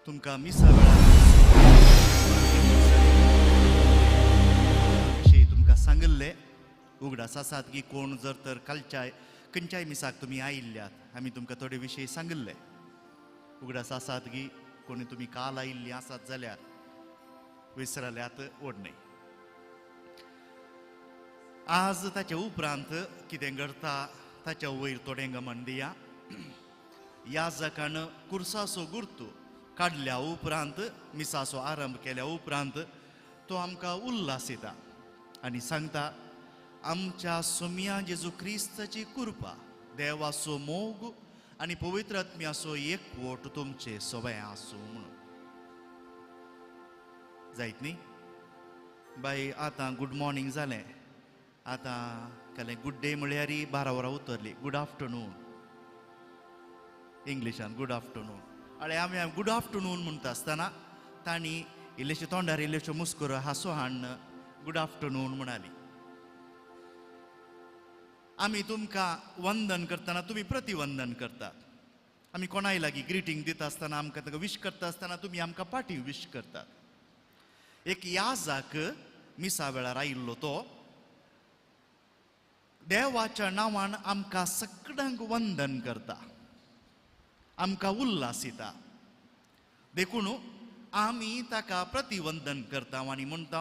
तुमकां मिसा वेळार विशयी तुमकां सांगिल्लें. उगडास आसात की कोण जर तर कालच्या खंयच्याय मिसाक तुमी आयिल्ल्यात आमी तुमकां थोडे विशय सांगिल्ले. उगडास आसात की कोणी तुमी काल आयिल्ली आसात जाल्यार विसरल्यात ओड न्हय. आज ताच्या उपरांत कितें घडता ताच्या वयर थोडें गमन दिया. याजकान कुर्साचो गुर्तू काडल्या उपरांत मिसाचो आरंभ केल्या उपरांत तो आमकां उल्हास येता आनी सांगता, आमच्या सोम्या जेजू क्रिस्ताची कृपा, देवाचो मोग आनी पवित्र आत्म्याचो एकवट तुमचे सवय आसूं म्हणून. जायत न्ही बाय? आतां गुड मॉर्निंग जालें, आतां कालें गुड डे म्हळ्यार 12 वरां उतरली. गुड आफ्टरनून, इंग्लिशान गुड आफ्टरनून. आनी आमी गुड आफ्टरनून म्हणटा आसतना तांणी इल्लेशे तोंडार इल्लेशो मुस्कुरो हांसो हाडून गुड आफ्टरनून म्हणाली. आमी तुमकां वंदन करतना तुमी प्रतिवंदन करतात. आमी कोणाय लागीं ग्रिटींग दिता आसतना आमकां ताका विश करता आसतना तुमी आमकां पाटी विश करतात. एक याजाक मिसा वेळार आयिल्लो तो देवाच्या नांवान आमकां सगळ्यांक वंदन करता, आमकां उल्हास येता. देखून आमी ताका प्रतिवंदन करता आनी म्हणटा,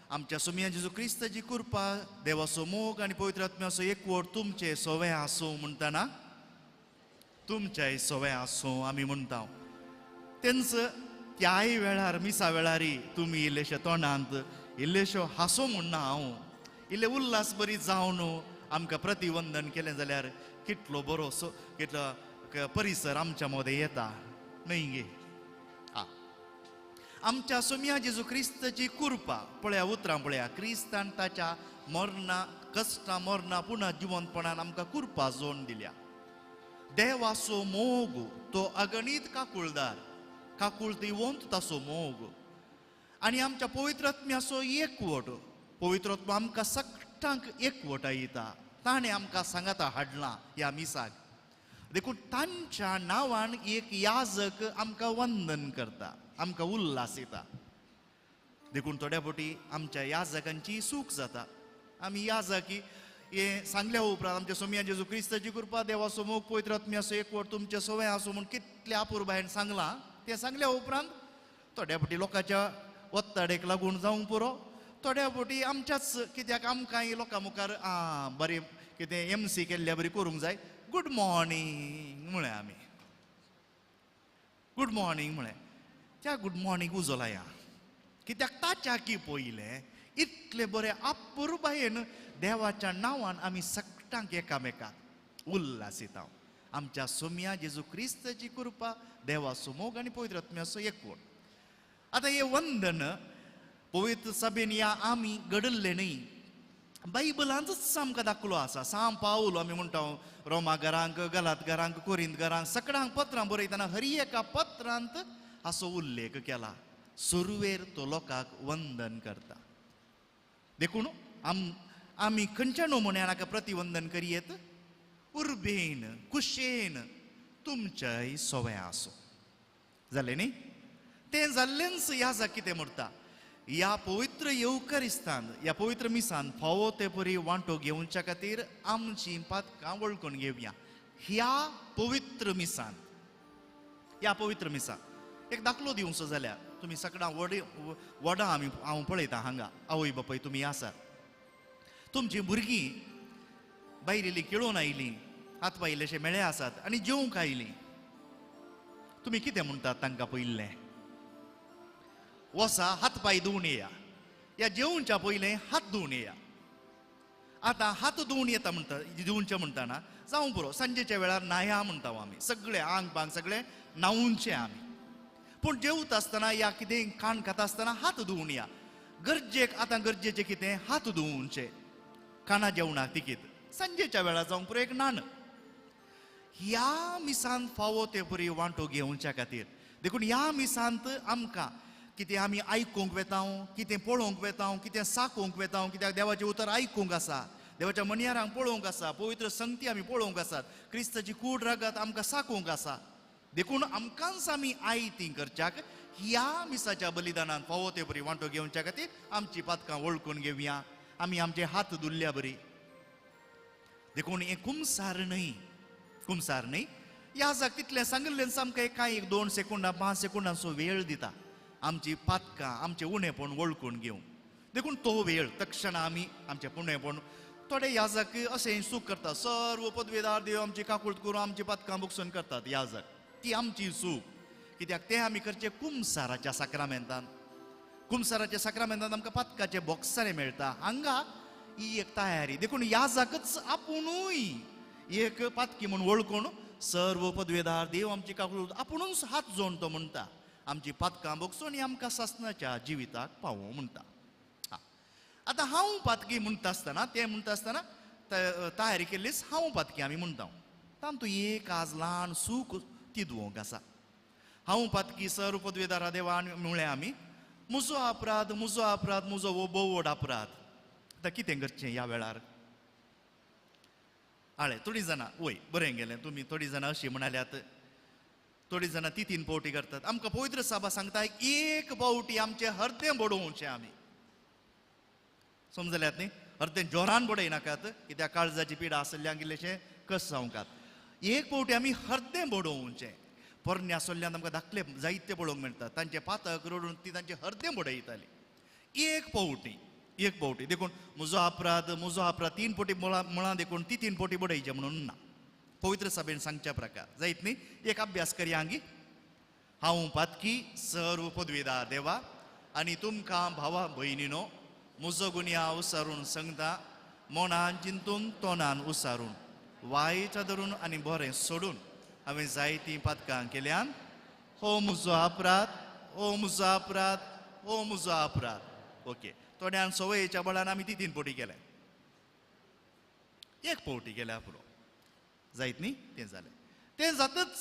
आमच्या सोम्या जेजू क्रिस्ताची कृपा, देवाचो मोग आनी पवित्र आत्म्याचो एकवट तुमचे सोवे आसूं म्हणटना तुमच्याय सोवे आसूं आमी म्हणटा. तेंच त्याय वेळार मिसा वेळारी तुमी इल्लेशे तोंडांत इल्लेशो हांसो म्हणना हांव, इल्ले उल्हास बरी जावन आमकां प्रतिवंदन केलें जाल्यार कितलो बरो सो कितलो परिसर आमच्या मदें येता न्हय गे? आमच्या सोम्या जेजू क्रिस्ताची कृपा, पळया उतरां पळया, क्रिस्तान ताच्या मरणा कश्टां मरणा पुनः जिवंतपणान आमकां कृपा जोडून दिल्या. देवाचो मोग तो अगणीत काकुळदार, काकुळतिवंत ताचो मोग आनी आमच्या पवित्र आत्म्याचो एकवट. पवित्र आत्मा आमकां सगळ्यांक एकवटायता, ताणें आमकां सांगाता हाडलां ह्या मिसाक. देखून तांच्या नांवान एक याजक आमकां वंदन करता, आमकां उल्हास येता. देखून थोड्या फावटी आमच्या याजकांची सूख जाता. आमी याजकी हें सांगल्या उपरांत आमच्या सोम्या जेजू क्रिस्ताची कृपा, देवाचो मोग, पवित्र आत्म्याचो एकवट तुमचे सवय आसूं म्हूण कितल्या अपुरबायेन सांगलां, तें सांगल्या उपरांत थोड्या फावटी लोकांच्या ओत्ताडेक लागून जावंक पुरो, थोड्या फावटी आमच्याच कित्याक आमकां लोकां मुखार आं बरें कितें एम सी केल्ल्या बरी करूंक जाय. गुड मॉर्निंग म्हळें आमी, गुड मॉर्निंग म्हळें, त्या गुड मॉर्निंग उजो लाया. कित्याक ताच्या की पयलें इतले बरें अपुरबायेन देवाच्या नांवान आमी सगळ्यांक एकामेकाक उल्हास येता. आमच्या सोम्या जेजू क्रिस्ताची कृपा, देवाचो मोग आनी पवित्र आत्म्याचो एकवट. आतां हें वंदन पवित्र सभेन या आमी घडल्लें न्हय, बायबलांतच आमकां दाखलो आसा. सांव पावल आमी म्हणटा रोमा घरांक, गलात घरांक, कोरिंत घरांक सगळ्यांक पत्रां बरयतना हर एका पत्रांत हाचो उल्लेख केला. सुरवेर तो लोकांक वंदन करता. देखून आमी खंयच्या नमुन्यान हाका प्रतिवंदन करयेत? उर्बेन कुशेन तुमच्याय सोवे आसूं. जालें न्ही? तें जाल्लेंच. ह्या कितें म्हणटा, ह्या पवित्र येवकरिस्तान, ह्या पवित्र मिसान फावो ते परी वांटो घेवच्या खातीर आमची पातकां वळखून घेवया. ह्या पवित्र मिसान, ह्या पवित्र मिसान एक दाखलो दिवचो जाल्यार तुमी सगळ्यां व्हडां आमी हांव पळयता हांगा आवय बापूय तुमी आसात. तुमची भुरगीं भायर इल्ली खेळून आयलीं, हात पांय इल्लेशे मेळे आसात आनी जेवंक आयलीं, तुमी कितें म्हणटात तांकां? पयलें वसा हात पांय धुवून येया, ह्या जेवच्या पयलें हात धुवून येया. आतां हात धुवून येता म्हणटा, धुवचे म्हणटाना जावं पुरो, सांजेच्या वेळार न्हाया म्हणटा आमी, सगळें आंग पांग सगळें न्हावचें आमी. पूण जेवता आसतना या कितें खाण खाता आसतना हात धुवून या गरजेक. आतां गरजेचें कितें? हात धुवचे खाणा जेवणाक तिकीत सांजेच्या वेळार जावंक पुरो एक न्हाण. ह्या मिसांत फावो ते परी वांटो घेवच्या खातीर, देखून ह्या मिसांत आमकां कितें आमी आयकूंक वेता, कितें पळोवंक वेता, कितें साकोवंक वेता, कित्याक देवाचें उतर आयकूंक आसा, देवाच्या मनियारांक पळोवंक आसा, पवित्र संगती आमी पळोवंक आसात, क्रिस्ताची कूड रगत आमकां साकोवंक आसा. देखून आमकांच आमी आयती करच्याक ह्या मिसाच्या बलिदानान फावो ते बरी वांटो घेवच्या खातीर आमची पातकां वळखून घेवया, आमी आमचे हात धुल्ल्या बरी. देखून हें कुमसार न्हय, कुमसार न्हय. ह्या जाग तितलें सांगिल्लें आमकां कांय एक 2 सेकंडां 5 सेकंडांचो वेळ दिता आमची पातकां आमचें उणेपण वळखून घेवंक. देखून तो वेळ तक्षणा आमी आमचें उणेपण थोडे याजक अशें चूक करतात, सर्व पदवेदार देव आमची काकूळट करून आमची पातकां बुकसून करतात याजक, ती आमची चूक. कित्याक तें आमी करचें कुमसाराच्या साक्रामेंतान. कुमसाराच्या साक्रामेंतान आमकां पातकाचें बोक्सारें मेळटा. हांगा ही एक तयारी. देखून याजकच आपुणूय एक पातकी म्हूण वळखून सर्व पदवेदार देव आमची काकूळट आपुणूच हात जोडून तो म्हणटा आमची पातकां बोगसून आमकां सासणाच्या जिविताक पावो म्हणटा. आतां हांव पातकी म्हणटा आसतना तें म्हणटा आसतना तयारी केल्लीच हांव पातकी आमी म्हणटा. तातूंत एक आज ल्हान सूख तिदवंक आसा. हांव पातकी सर्व पदवेदारा देवा म्हणलें आमी, म्हजो अपराध म्हजो अपराध म्हजो हो भोव व्हड अपराध. आतां कितें करचें ह्या वेळार? आळे थोडीं जाणां वय बरें गेलें तुमी, थोडीं जाणां अशीं म्हणाल्यात, थोडीं जाणां ती 3 पावटी करतात. आमकां पवित्र साबा सांगता एक पावटी आमचें हरतें बडोवचें आमी, समजल्यात न्ही? हरतें जोरान बडयनाकात, कित्याक काळजाची पिडा आसल्ल्यांक इल्लेशें कस जावंकात. एक पावटी आमी हरतें बडोवचें. पोरण्या सोल्ल्यान आमकां धाकले जायते पळोवंक मेळटा, तांचे पातक रडून ती तांचें हरतें बडयताली एक पावटी, एक पावटी. देखून म्हजो अपराध म्हजो अपराध 3 पावटी मुळां देखून ती 3 पावटी बडयचें म्हणून ना. पवित्र सभेन सांगच्या प्रकार जायत न्ही. एक अभ्यास करया हांगी. हांव पातकी सर्व पदवेदार देवा आनी तुमकां भावा भयणीनो म्हजो गुन्यांव उसारून सांगता, मनान चिंतून तोंडान उसारून वायट धरून आनी बरें सोडून हांवें जायतीं पातकां केल्यान. हो म्हजो अपराध, हो म्हजो अपराध, हो म्हजो अपराध. ओके, थोड्यान संवयेच्या बळान आमी ती 3 पावटी केल्या, एक पावटी केल्या पुरो जायत न्ही. तें जालें, तें जातच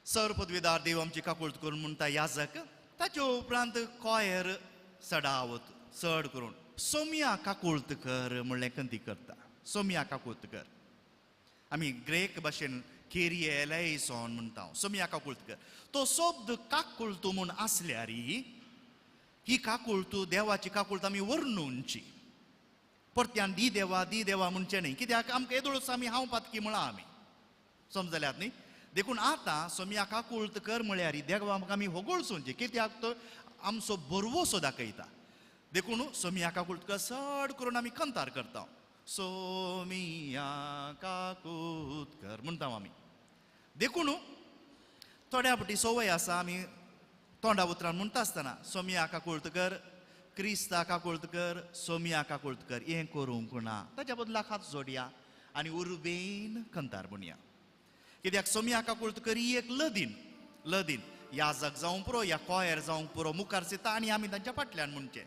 सर पदवेदार देव आमची काकूळट करून म्हणटा याजक. ताचे उपरांत कॉयर चडावत चड करून सोम्या काकूळट कर म्हणलें कंती करता. सोम्या काकूळट कर, आमी ग्रेक भाशेन केरिये एलेयसॉन म्हणटा, सोम्या काकूळट कर. तो शब्द काकूळटू म्हूण आसल्यार ही काकूळटू देवाची काकूळट आमी वर्णुची. परत्यान दी देवा दी देवा म्हणचें न्ही, कित्याक आमकां येदोळच आमी हांव पातकी म्हळां आमी, समजल्यात न्ही? देखून आतां सोम्या काकूळट कर म्हळ्यार देवा आमकां आमी होगोळसोवचें, कित्याक तो आमचो बरवसो दाखयता. देखून सोम्या काकूळट कर चड करून आमी कंतार करता, सोमिया काकूत कर म्हणटा आमी. देखून थोड्या फावटी संवय आसा आमी तोंडा उतरान म्हणटा आसतना सोमिया काकूळट कर, क्रिस्ता काकूळट कर, सोमिया काकूळट कर, हें करूंक ना. ताच्या बदलाक हात जोडया आनी उर्बेन कंतार म्हणया. कित्याक सोमिया काकूळट कर ही एक लदीन, लदीन याजक जावंक पुरो या कॉयर जावंक पुरो मुखार सिता आनी आमी तांच्या फाटल्यान म्हणचें.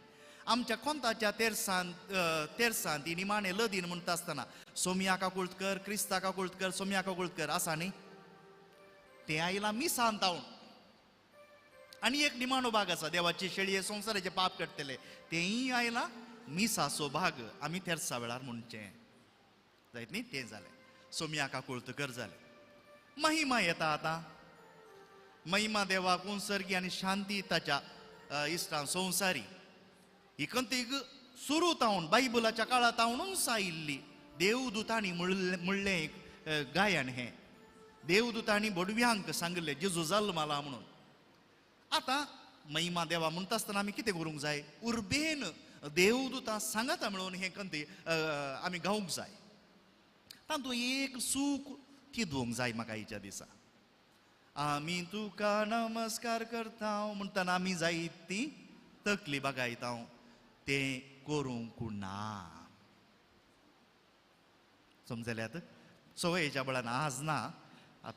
आमच्या कोंताच्या तेरसांत ती निमाणें लदीन म्हणटा आसतना सोमिया काकूळट कर, क्रिस्ता काकूळट कर, सोमिया काकूळट कर आसा न्ही, तें आयलां मिसान तावन. आनी एक निमाणो भाग आसा देवाची शेळये संवसाराचें पाप काडटले, तेंय आयलां मिसाचो भाग आमी तेरसा वेळार म्हणचें जायत न्ही. तें जालें सोमिया काकूळट कर जालें. महिमा येता आतां, महिमा देवाक उंसर्गी आनी शांती ताच्या इश्टां संवसारी. ही कंतीक सुरू तावन बायबलाच्या काळांत तावनूच आयिल्ली. देवदूतांनी म्हणलें एक गायन हें, देवदूतांनी बोडव्यांक सांगिल्लें जेजू जल्मला म्हणून. आतां महिमा देवा म्हणटा आसतना आमी कितें करूंक जाय? उर्बेन देवदूतां सांगाता म्हणून हें कंती आमी गावंक जाय. तातूंत एक सूख तिदवंक जाय म्हाका हिच्या दिसा. आमी तुका नमस्कार करता म्हणटना आमी जायत ती तकली बागायता, तें करूंक ना. समजल्यात? संवयेच्या बळान आज ना,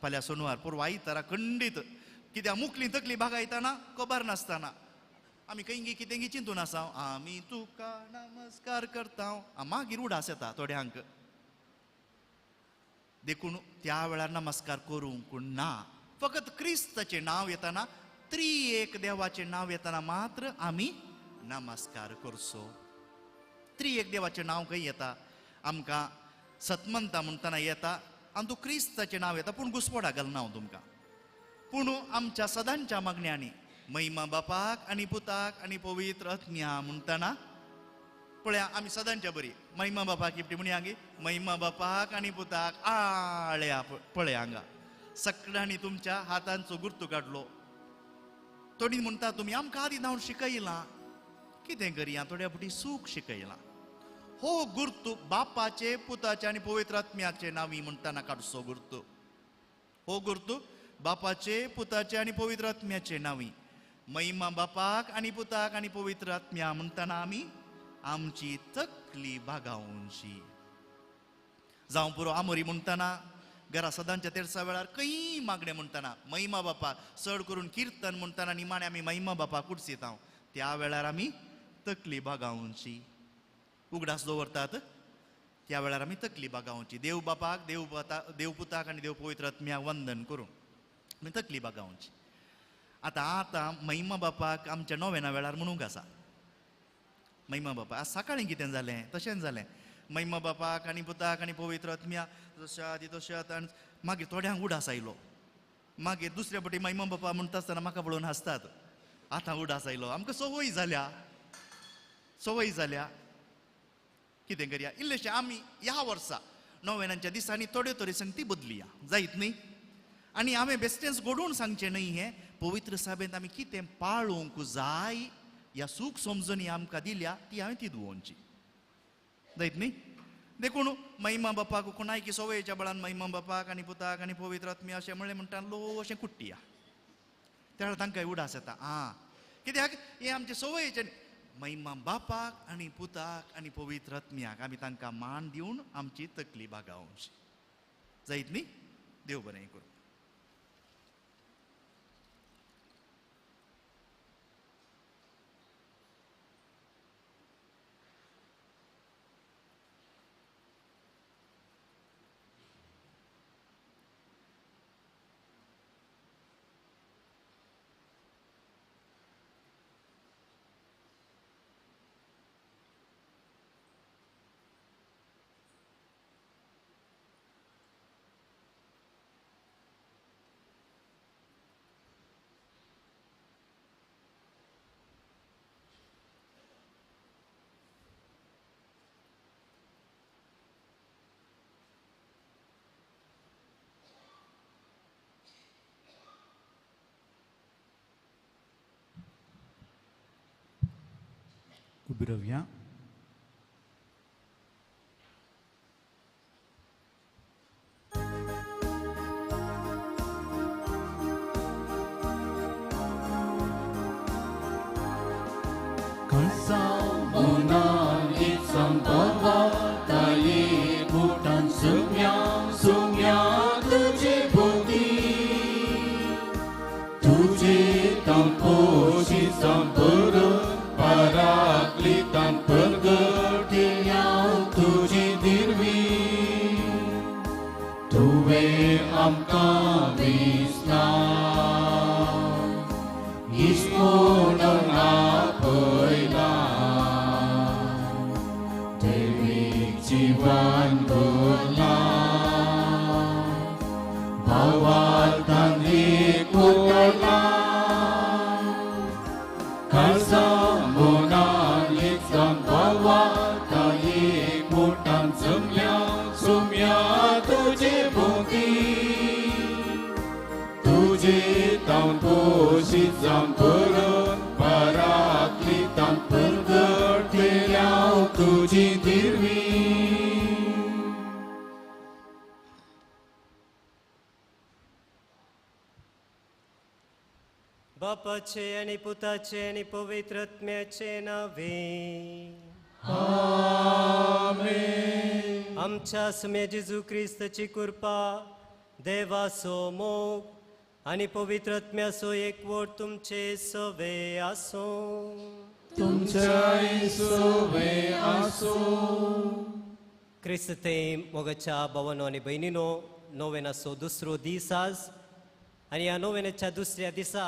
फाल्यां सोनवार पूर्व आयतारा खंडीत. कित्याक मुकली तकली बागायतना खबर नासतना आमी खंय कितें चिंतून आसा, आमी तुका नमस्कार करता, मागीर उडास येता थोड्यांक. देखून त्या वेळार नमस्कार करूंक ना. फकत क्रिस्ताचें नांव येतना, त्रिएक देवाचें नांव येतना मात्र आमी नमस्कार करचो. त्रिएक देवाचें नांव खंय येता? आमकां सतमंता म्हणटना येता, आनी तूं क्रिस्ताचें नांव येता पूण घुसपोडा घालना हांव तुमकां. पूण आमच्या सदांच्या मागण्यांनी महिमा बापाक आनी पुताक आनी पवित्र आत्म्या म्हणटना पळया आमी सदांच्या बरी महिमा बापाक इपटी म्हणया गे महिमा बापाक आनी पुताक आळ्या. पळया हांगा सगळ्यांनी तुमच्या हातांचो गुर्तू काडलो. थोडी म्हणटा तुमी आमकां आदी धांवन शिकयलां कितें करया, थोड्या फावटी सूख शिकयलां. हो गुर्तू बापाचे पुताचे आनी पवित्र आत्म्याचे नांवी म्हणटना काडचो गुर्तू. हो गुर्तू बापाचे पुताचे आनी पवित्र आत्म्याचे नांवी महिमा बापाक आनी पुताक आनी पवित्र आत्म्या म्हणटना आमी आमची तकली बागावची. जावं पुरो आमोरी म्हणटना घरा सदांच्या तेरसा वेळार खंय मागणें म्हणटना महिमा बापा चड करून किर्तन म्हणटना निमाणें आमी महिमा बापा कुर्सीत त्या वेळार आमी तकली बागावची. उगडास दवरतात त्या वेळार आमी तकली बागावची. देव बापाक देव पुताक आनी देव पवित्र आत्म्याक वंदन करून आमी तकली बागावची. आतां आतां महिमा बापाक आमच्या नोवेना वेळार म्हणूंक आसा महिमा बापा. आज सकाळीं कितें जालें तशेंच जालें महिमा बापाक आनी पुताक आनी पवित्र आत्म्या जशें आदी तशें आतां. मागीर थोड्यांक उडास आयलो. मागीर दुसऱ्या फावटी महिमा बापा म्हणटा आसतना म्हाका पळोवन हांसतात, आतां उडास आयलो, आमकां संवय जाल्या संवय जाल्या. कितें करया इल्लेशें आमी ह्या वर्सा नोवेनांच्या दिसांनी थोड्यो थोड्यो संगती बदलया जायत न्ही. आनी हांवें बेश्टेंच घडोवन सांगचें न्हय, हें पवित्र सभेंत आमी कितें पाळोवंक जाय ह्या सूख समजणी आमकां दिल्या ती हांवें ती दवरची जायत न्ही. देखून महिमा बापाक कोणायकी संवयेच्या बळान महिमा बापाक आनी पुताक आनी पवित्र आत्म्या अशें म्हणलें म्हणटा लो अशें कुट्टिया त्या वेळार तांकां उडास येता. आं कित्याक हें आमचे संवयेचें. महिमा बापाक आनी पुताक आनी पवित्र आत्म्याक आमी तांकां मान दिवन आमची तकली बागावची जायत न्ही. देव बरें करूं. उबी रावया. बापाचे आनी पुताचे आनी पवित्र आत्म्याचे नावे आमेन. आमच्या सुम्या जेजू क्रिस्ताची कृपा, देवाचो मोग आनी पवित्र आत्म्याचो एकवट तुमचे सवे आसूं. तुमच्याय सवे आसूं. क्रिस्ते मोगाच्या भावानो आनी भयणीनो, नोवेनाचो दुसरो दीस आज आनी ह्या नोवेनाच्या दुसऱ्या दिसा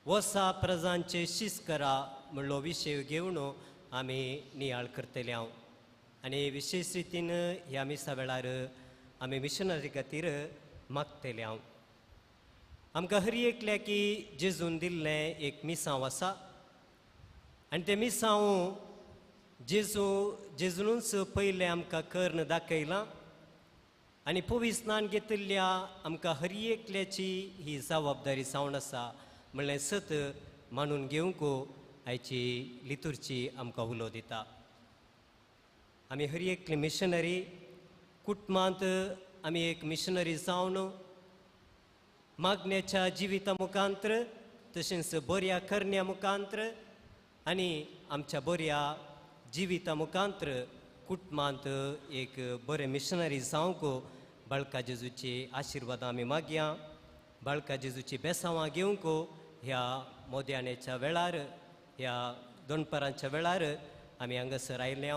वसा प्रजांचे शिस करा म्हणलो विशय घेवन आमी नियाळ करतले हांव. आनी विशेश रितीन ह्या मिसा वेळार आमी मिशनरी खातीर मागतले हांव. आमकां हर एकल्याकी जेजून दिल्लें एक मिसांव आसा आनी तें मिसांव जेजू जेजूनच पयलें आमकां कर्ण दाखयलां आनी पवित्र स्नान घेतिल्ल्या आमकां हर एकल्याची ही जबाबदारी जावन आसा म्हणलें सत मानून घेवंक आयची लितुरची आमकां उलो दिता. आमी हर एकले मिशनरी कुटुंबांत आमी एक मिशनरी जावन मागण्याच्या जिविता मुखांत्र तशेंच बऱ्या करण्या मुखांत्र आनी आमच्या बऱ्या जिविता मुखांत्र कुटुंबांत एक बरें मिशनरी जावंक बाळका जेजूची आशिर्वादां आमी मागया. बाळका जेजूची बेसांवां घेवंक ह्या मोद्याणेच्या वेळार ह्या दोनपरांच्या वेळार आमी हांगासर आयले.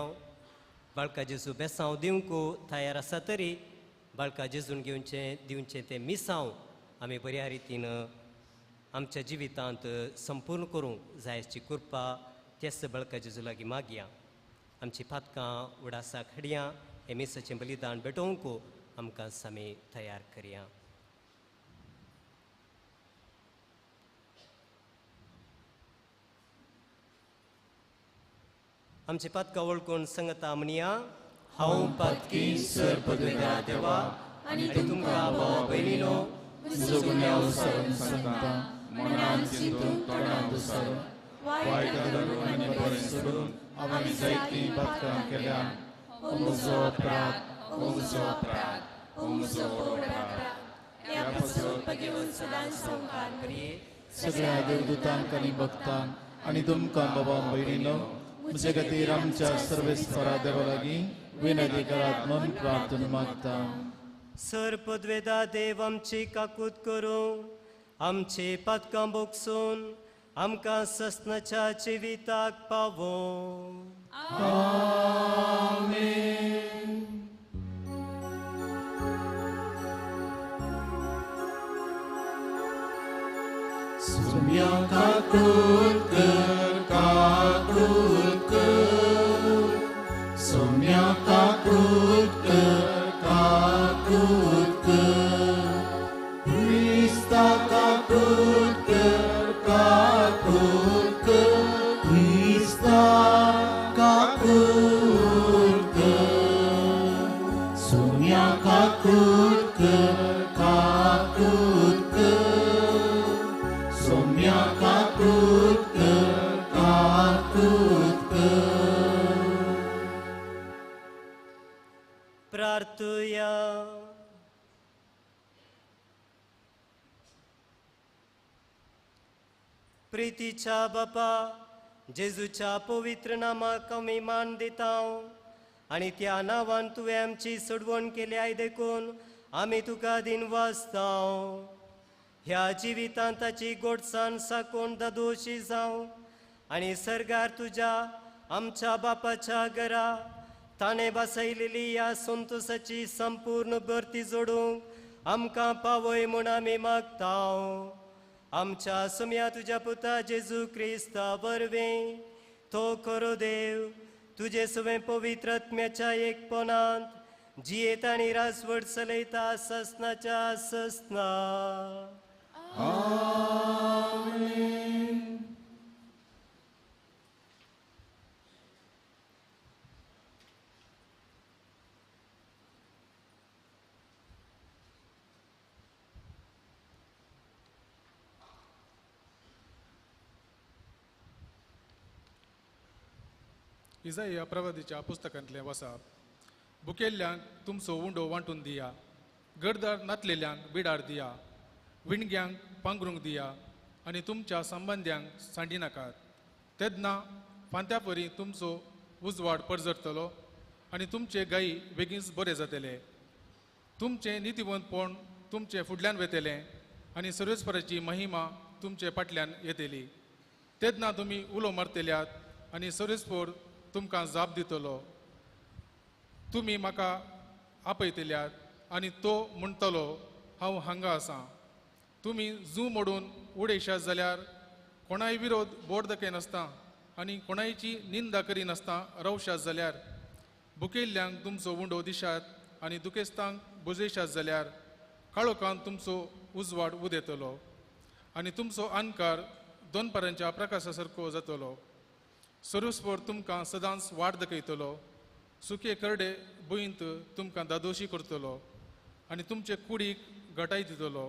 बाळका जेजू बेसांव दिवंक तयार आसा तरी बाळका जेजून घेवचें दिवचें तें मिसांव आमी बऱ्या रितीन आमच्या जिवितांत संपूर्ण करूंक जायची कृपा तेच बाळका जेजू लागीं मागया. आमची पातकां उडासाक हाडया हें मिसाचें बलिदान भेटोवंक आमकां आमी तयार करया. आमची पातकां वळखून संगता म्हणया, हांव पातकी सर पदवेदारा देवा आनी तुमकां भावा भयणीनो म्हजो गुन्यांव सारून सांगता, मनान चिंतून तोंडान सारून वायट धरून आनी बरें सोडून हांवें जायतीं पातकां केल्या. हो म्हजो अपराध, हो म्हजो अपराध, हो म्हजो व्हड अपराध. ह्या पासून घेवन सदांच संवकार करये. सगळ्या देवदूतांक आनी भक्तांक आनी तुमकां बाबा भयणीनो म्हजे खातीर आमच्या सर्वेस्परा देवा लागीं विनंती करात म्हूण प्रार्थना मागता. सर पदवेदा देव आमची काकूत करूं, आमची पातकां बोगसून आमकां ससनाच्या जिविताक पावों. आमेन. सुम्या काकूत कर, काकूत कर, सुम्या काकूत कर, काकूत कर, क्रिस्ता काकूत कर, काकूत कर, क्रिस्ता काकूत कर, सुम्या काकूत कर, काकूत कर, सुम्या काकूत कर, काकूत कर. प्रार्थुया. प्रितीच्या बापा जेजूच्या पवित्र नामाक आमी मान दिता आनी त्या नांवान तुवें आमची सोडवण केली देखून आमी तुका दिनवासता. ह्या जिवितांत ताची गोडसाण साकून दादोशी जावं आनी सर्गार तुज्या आमच्या बापाच्या घरा ताणें बसयलेली ह्या संतोसाची संपूर्ण भरती जोडूंक आमकां पावय म्हूण आमी मागता. आमच्या सुम्या तुज्या पुता जेजू क्रिस्ता वरवीं तो खरो देव तुजे सवें पवित्र आत्म्याच्या एकपणांत जियेता आनी राजवट चलयता ससनाच्या ससना. आमेन. इजाया प्रवादीच्या पुस्तकांतलें वसाप. भुकेल्ल्यांक तुमचो उंडो वांटून दिया, गरदार नातलेल्यांक बिडार दिया, विणग्यांक पांगरूंक दिया आनी तुमच्या संबंद्यांक सांडी नाकात. तेन्ना फांत्या परी तुमचो उजवाड परजरतलो आनी तुमचे गायी बेगीनच बरे जातले. तुमचें नितीवंतपण तुमचे फुडल्यान वेतलें आनी सर्वेस्पराची महिमा तुमचे फाटल्यान येतली. तेन्ना तुमी उलो मारतल्यात आनी सर्वेस्पर तुमकां जाप दितलो. तुमी म्हाका आपयतल्यात आनी तो म्हणटलो हांव हांगा आसा. तुमी जू मोडून उडयशात जाल्यार कोणाय विरोध बोट दाखयनासता आनी कोणायची निंदा करिनासता रावशात जाल्यार भुकेल्ल्यांक तुमचो उंडो दिशात आनी दुखेस्तांक बुजयशात जाल्यार काळोखान तुमचो उजवाड उदेतलो आनी तुमचो अणकार दोनपारांच्या प्रकाशा सारको जातलो. सर्वस्वर तुमकां सदांच वाट दाखयतलो, सुके करडे भुंयंत तुमकां दादोशी करतलो आनी तुमचे कुडीक घटाय दितलो.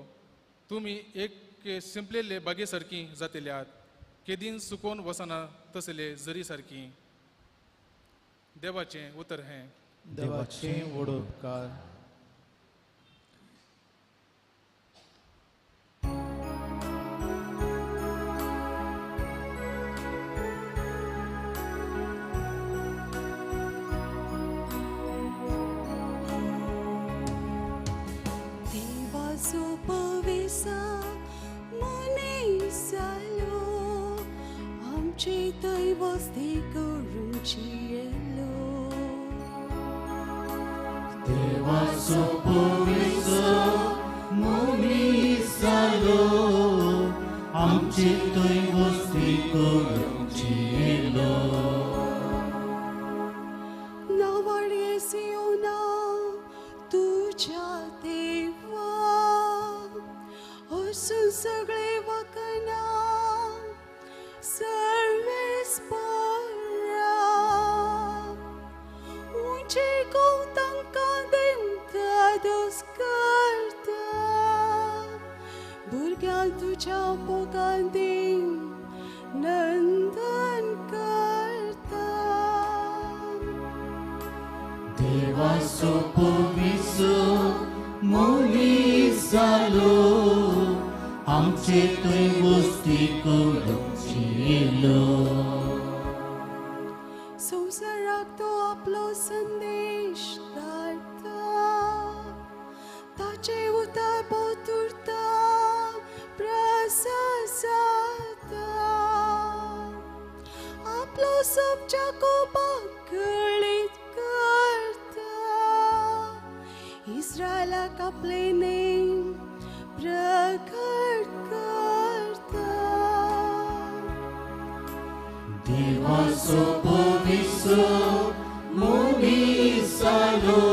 तुमी एक सिंपलेले बागे सारकी जातल्यात, केदीन सुकोवन वसना तसले जरी सारकी. देवाचें उतर हें. देवाचें व्हड उपकार. देवाचो पविसा मनीस जालो, आमचे थंय वस्ती करूंची येयलो. देवाचो पविसो मनीस जालो, आमचे थंय वस्ती करूंची येयलो. नावाडये सियोना तुज्या देवा, हसून सगळे वकना सर्वेस परा, उंचे तांकां देवता दोस करता, भुरग्यांक तुज्या मोगान देव नंदन करता. देवाचो पविसो मनीस जालो, आमचे थंय वस्ती करूंची येयलो. संवसाराक तो आपलो संदेश धाडटा, ताचें उतर पोतुरता प्रसार जाता, आपलो सबच्या कोपाक कळीत करता, इस्रायलाक आपलें नेम प्रकट करता. देवाचो पविसो मनीस जालो,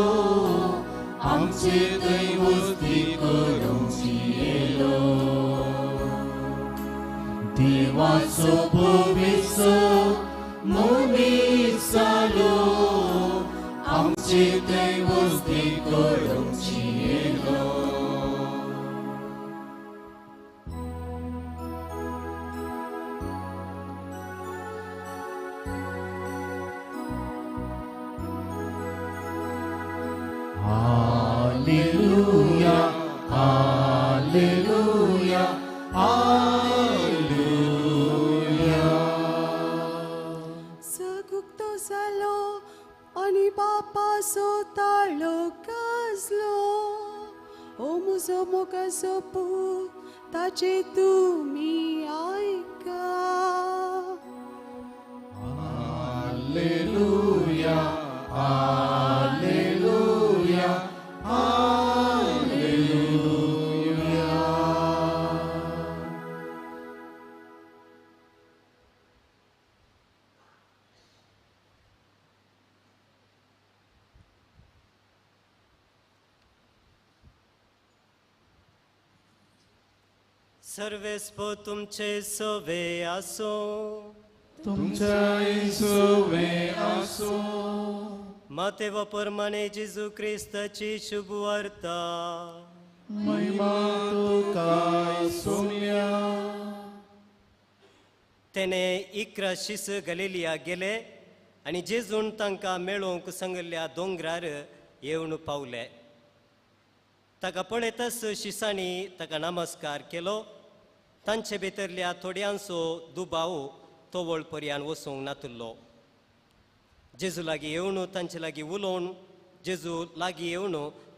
आमचे थंय वस्ती करूंची येयलो. देवाचो पविसो मनीस जालो, आमचे थंय वस्ती करूंची येयलो. Alleluia, Alleluia, Alleluia. सगुक्तो जालो आनी बापाचो ताळो गाजलो, ओ म्हजो मोगाचो पूत ताचें तुमी आयका. Alleluia, Alleluia, Alleluia. सर्वेस्पो तुमचे सवे आसो, तुमच्याय सवे आसो. मातेव परमाने जेजू क्रिस्ताची शुभवार्ता. महिमा तुका सोम्या. तेणे 11 शिस गलिलिया गेले आनी जेजून तांकां मेळोवंक सांगिल्ल्या दोंगरार येवन पावले. ताका पळयताच शिसांनी ताका नमस्कार केलो. तांचे भितरल्या थोड्यांचो दुबाव तोवळ पर्यान वचूंक नातुल्लो. जेजू लागीं येवन तांचे लागीं उलोवन जेजू लागीं येवन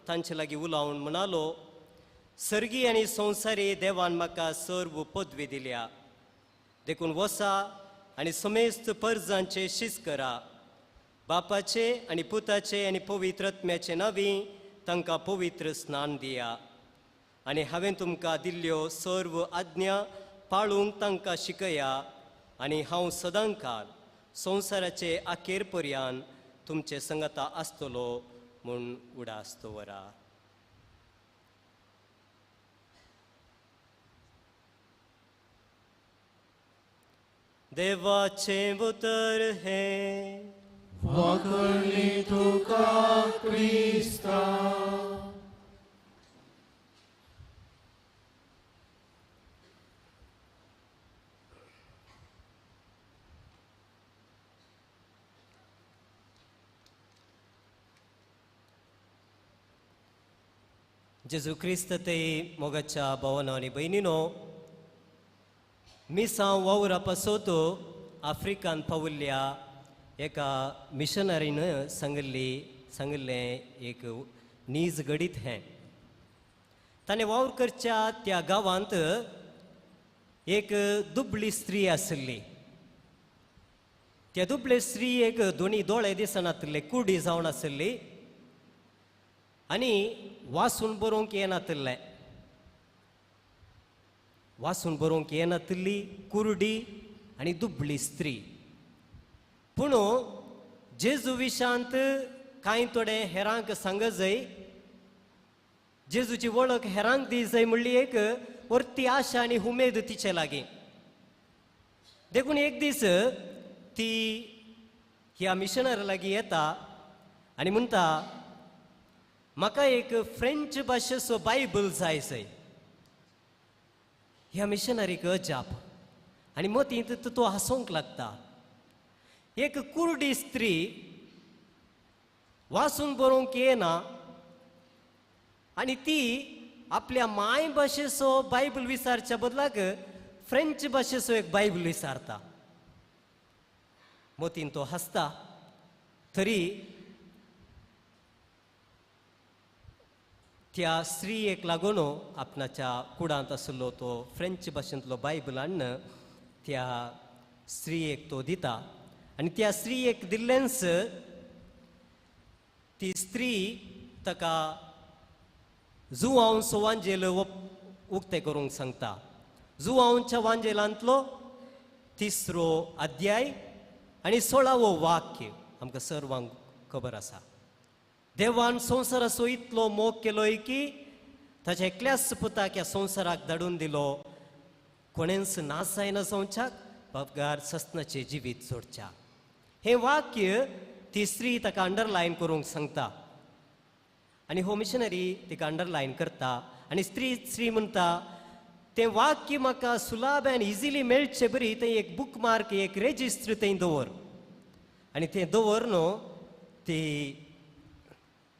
तांचे लागीं उलोवन म्हणालो, सर्गी आनी संवसारी देवान म्हाका सर्व पदवी दिल्या, देखून वसा आनी समेस्त परजांचे शीस करा, बापाचे आनी पुताचे आनी पवित्र आत्म्याचे नांवी तांकां पवित्र स्नान दिया, आनी हांवें तुमकां दिल्ल्यो सर्व आज्ञा पाळूंक तांकां शिकया, आनी हांव सदांकाळ संवसाराचे अखेर पर्यान तुमचे संगता आसतलो म्हूण उडास दवरा. देवाचें उतर हें वाकळणी तुका क्रिस्ता. जेजू क्रिस्त ते मोगाच्या भावानो आनी भयणीनो, मिसांव वावरा पासत आफ्रिकान पावल्ल्या एका मिशनरीन सांगिल्लें एक नीज घडीत हें. ताणें वावर करच्या त्या गांवांत एक दुबळी स्त्री आशिल्ली. त्या दुबळे स्त्री एक दोनी दोळे दिसनातिल्ले, कुडी जावन आशिल्ली आनी वासून बरोवंक येनातिल्लें. वासून बरोवंक येनातिल्ली कुर्डी आनी दुबळी स्त्री. पूण जेजू विशांत कांय थोडे हेरांक सांगजय, जेजूची वळख हेरांक दी जाय म्हणली एक वरती आशा आनी उमेद तिचे लागीं. देखून एक दीस ती ह्या मिशनरी लागीं येता आनी म्हणटा, म्हाका एक फ्रेंच भाशेचो बायबल जाय सय. ह्या मिशनरीक अजाप आनी मतींत तो हांसूंक लागता. एक कुर्डी स्त्री वाचून बरोवंक येना आनी ती आपल्या मायभाशेचो बायबल विचारच्या बदलाक फ्रेंच भाशेचो एक बायबल विचारता. मतीन तो हांसता तरी त्या स्त्रियेक लागून आपणाच्या कुडांत आशिल्लो तो फ्रेंच भाशेंतलो बायबल हाडून त्या स्त्रियेक तो दिता आनी त्या स्त्रियेक दिल्लेंच ती स्त्री ताका जुवांवचो वांजेल उक्तें करूंक सांगता. जुवांवच्या वांजेलांतलो 3रो अध्याय आनी 16वो वाक्य आमकां सर्वांक खबर आसा. देवान संवसाराचो इतलो मोग केलोय की ताच्या एकल्याच पुताक ह्या संवसाराक धाडून दिलो, कोणेंच नाश जायना जावच्याक बगार सस्नाचें जिवीत जोडच्या. हें वाक्य ती स्त्री ताका अंडरलायन करूंक सांगता आनी हो मिशनरी तिका अंडरलायन करता आनी स्त्री म्हणटा, तें वाक्य म्हाका सुलाभ आनी इजिली मेळचे बरी थंय एक बूक मार्क, एक रेजिस्ट्र थंय दवर. आनी तें दवर न्हू ती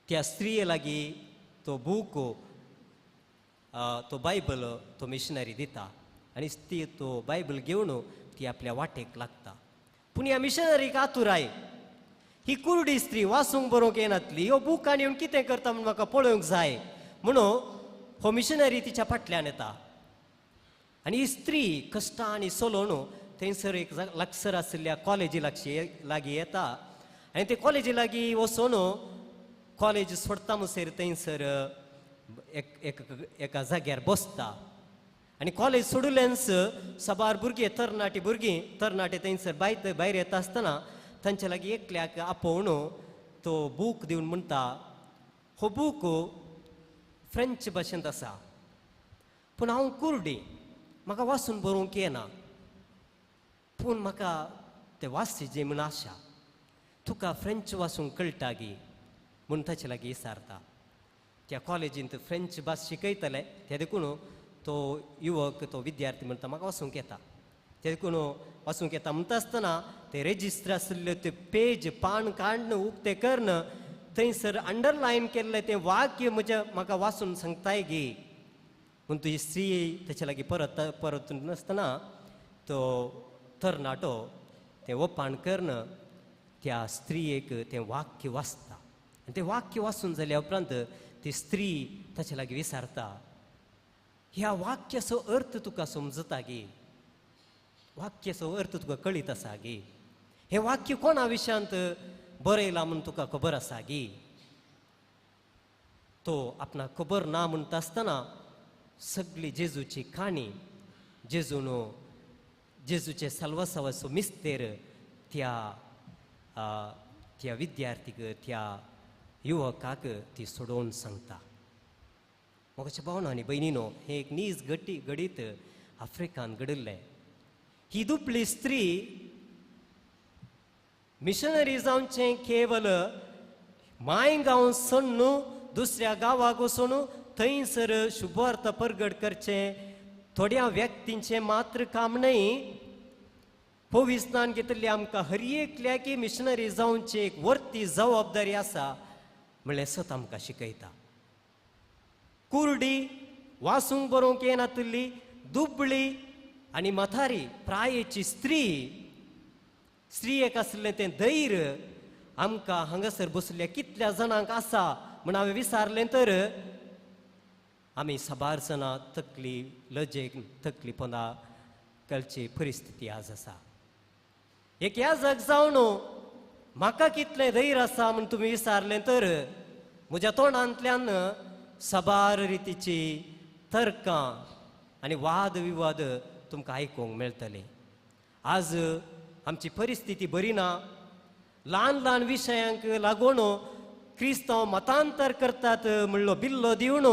त्या स्त्रिये लागीं तो बूक, तो बायबल तो मिशनरी दिता आनी ती तो बायबल घेवन ती आपल्या वाटेक लागता. पूण ह्या मिशनरीक आतुराय, ही कुर्डी स्त्री वाचूंक बरोवंक येनातली, ह्यो बूक आनी येवन कितें करता म्हूण म्हाका पळोवंक जाय म्हणून हो मिशनरी तिच्या फाटल्यान येता. आनी ही स्त्री कश्टां आनी चलोवन थंयसर एक लागसर आशिल्ल्या कॉलेजी लागीं येता आनी ते कॉलेजी लागीं वचून कॉलेज सोडता म्हणसर थंयसर एका जाग्यार बसता आनी कॉलेज सोडुल्यांच साबार भुरगीं, तरणाटी भुरगीं, तरणाटे थंयसर भायर येता आसतना तांचे लागीं एकल्याक आपोवन तो बूक दिवन म्हणटा, हो बूक फ्रेंच भाशेंत आसा पूण हांव कुर्डी, म्हाका वाचून बरोवंक येना, पूण म्हाका तें वाचचें म्हूण आशा, तुका फ्रेंच वाचूंक कळटा गी म्हूण ताचे लागीं विचारता. त्या कॉलेजींत फ्रेंच भास शिकयतले ते देखून तो युवक, तो विद्यार्थी म्हणटा म्हाका वाचूंक येता. ते देखून वाचूंक येता म्हणटा आसतना ते रेजिस्टर आशिल्ले ते पेज पान काडून उक्तें करून थंयसर अंडरलायन केल्लें तें वाक्य म्हज्या म्हाका वाचून सांगताय गी म्हूण तुजी स्त्री ताचे लागीं परत परतून नासतना तो तरणाटो तें ओपाण करून त्या स्त्रियेक तें वाक्य वाचता आनी तें वाक्य वाचून जाल्या उपरांत ती स्त्री ताचे लागीं विचारता, ह्या वाक्याचो अर्थ तुका समजता गी, वाक्याचो अर्थ तुका कळीत आसा गी, हें वाक्य कोणा विशयांत बरयलां म्हूण तुका खबर आसा गी. तो आपणाक खबर ना म्हणटा आसतना सगळी जेजूची काणी, जेजून जेजूचे साल्वासावाचो मिस्तेर त्या त्या विद्यार्थीक, त्या युवकाक ती सोडोवन सांगता. मोगाच्या भावना आनी भयणीनो, हें एक नीज घडीत आफ्रिकान घडिल्लें. ही दुबळी स्त्री मिशनरी जावचें केवल माय गांव सोडून दुसऱ्या गांवाक वचून थंयसर शुभवार्ता परगट करचें थोड्या व्यक्तींचें मात्र काम न्हय. पविस्नान घेतिल्ली आमकां हर एकल्याकी मिशनरी जावची एक वर्ती जबाबदारी आसा म्हणलें सत आमकां शिकयता. कुर्डी वासूंक बरोवंक येनातिल्ली दुबळी आनी म्हातारी प्रायेची स्त्री, स्त्रियेक आसलें तें धैर्य आमकां हांगासर बसल्या कितल्या जाणांक आसा म्हण हांवें विचारलें तर आमी साबार जाणां तकली लजेक तकली पोंदा घालची परिस्थिती आज आसा. एक याजक जावन म्हाका कितलें धैर्य आसा म्हूण तुमी विचारलें तर म्हज्या तोंडांतल्यान साबार रितीची तर्कां आनी वाद विवाद तुमकां आयकूंक मेळटले. आज आमची परिस्थिती बरी ना. ल्हान ल्हान विशयांक लागून क्रिस्तांव मतांतर करतात म्हणलो बिल्लो दिवन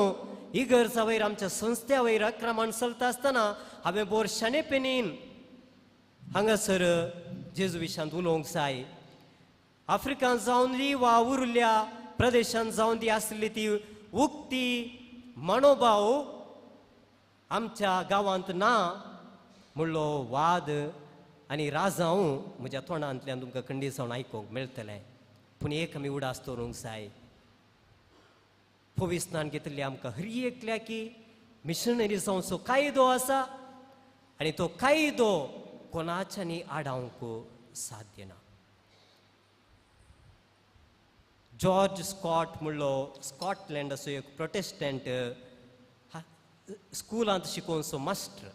इगर्जा वयर आमच्या संस्थ्या वयर आक्रमण चलता आसतना हांवें बोर शाणेपणीन हांगासर जेजू विशांत उलोवंक जाय. आफ्रिकान जावन दी वा उरल्या प्रदेशांत जावन दी आसली ती उक्ती मनोभाव आमच्या गांवांत ना म्हणलो वाद आनी राजांव म्हज्या तोंडांतल्यान तुमकां खंडीत जावन आयकूंक मेळटलें. पूण एक आमी उडास दवरूंक जाय. पविस्नान घेतिल्ली आमकां हर एकल्याकी मिशनरी जावचो कायदो आसा आनी तो कायदो कोणाच्यानी आडावंक साध्य ना. जॉर्ज स्कॉट म्हणलो स्कॉटलँडाचो एक प्रोटेस्टंट स्कुलांत शिकोवचो मास्टर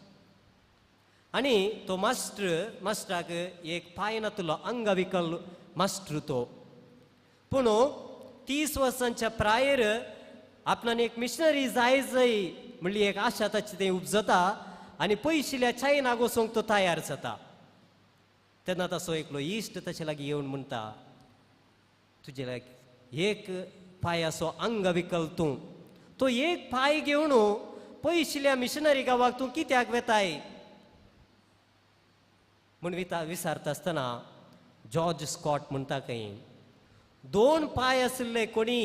आनी तो मास्टर मास्टराक एक पांय नातलो अंगविकल मास्टर तो. पूण 30 वर्सांच्या प्रायर आपणान एक मिशनरी जाय जाय म्हणली एक आशा ताची थंय उपजता आनी पयशिल्ल्या चायनाक वचूंक तो तयार जाता. तेन्ना ताचो एकलो इश्ट ताचे लागीं येवन म्हणटा, तुजे लागीं एक पांयाचो अंगविकल तूं, तो एक पांय घेवन पयशिल्ल्या मिशनरी गांवाक तूं कित्याक वेताय म्हूण विचारता आसतना जॉर्ज स्कॉट म्हणटा खंय 2 पांय आशिल्ले कोणी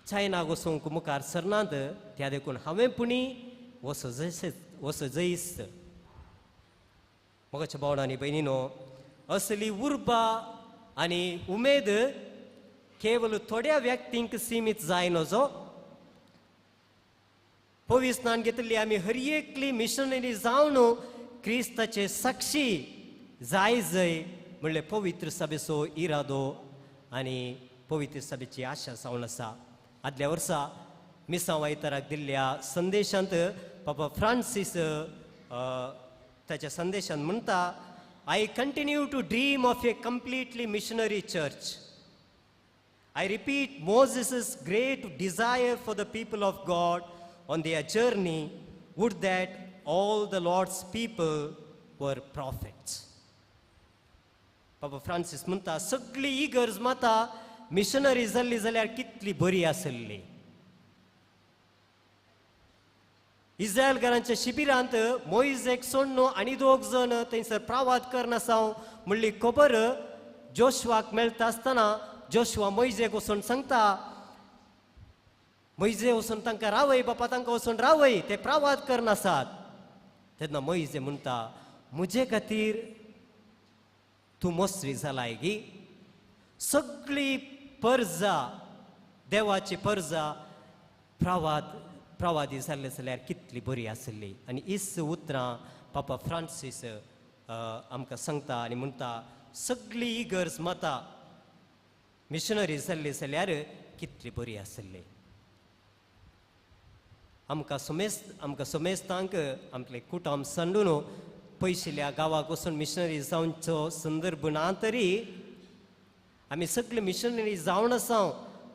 चायनाक वचूंक मुखार सरनात, त्या देखून हांवें पुणी वचो जैस. मोगाच्या भावणां आनी भयणीनो, असली उर्बा आनी उमेद केवल थोड्या व्यक्तींक सीमीत जाय नजो. पविस्नान घेतिल्ली आमी हर एकली मिशनरी जावन क्रिस्ताचे साक्षी जाय जाय म्हणलें पवित्र सभेचो इरादो आनी पवित्र सभेची आशा जावन आसा. आदल्या वर्सा मिसांव आयताराक दिल्ल्या संदेशांत पापा फ्रांसीस ताच्या संदेशांत म्हणटा, I continue to dream of a completely missionary church. I repeat Moses' great desire for the people of God on their journey, would that all the Lord's people were prophets. Papa Francis म्हणटा सगळी इगर्ज माता missionary जाल्ली जाल्यार कितली बरी आसली. इस्रायलकारांच्या शिबिरांत मोइजेक सोडून आनी दोग जण थंयसर प्रावाद करनासांव म्हणली खबर जोशवाक मेळटा आसतना जोशवा मोइजेक वचून सांगता, मोइजे वचून तांकां रावय बापा, तांकां वचून रावय, ते प्रावाद करनासात. तेन्ना मोइजे म्हणटा, म्हजे खातीर तूं मोसरी जालाय गी. सगळी परजा देवाची परजा प्रवादी जाल्ले जाल्यार कितली बरी आसली. आनी हीच उतरां पापा फ्रांसीस आमकां सांगता आनी म्हणटा, सगळी इगर्ज माता मिशनरी जाल्ली जाल्यार कितली बरी आसली. आमकां समेस्तांक आमचे कुटुंब सांडून पयशिल्ल्या गांवाक वचून मिशनरी जावचो संदर्भ ना तरी आमी सगळे मिशनरी जावन आसा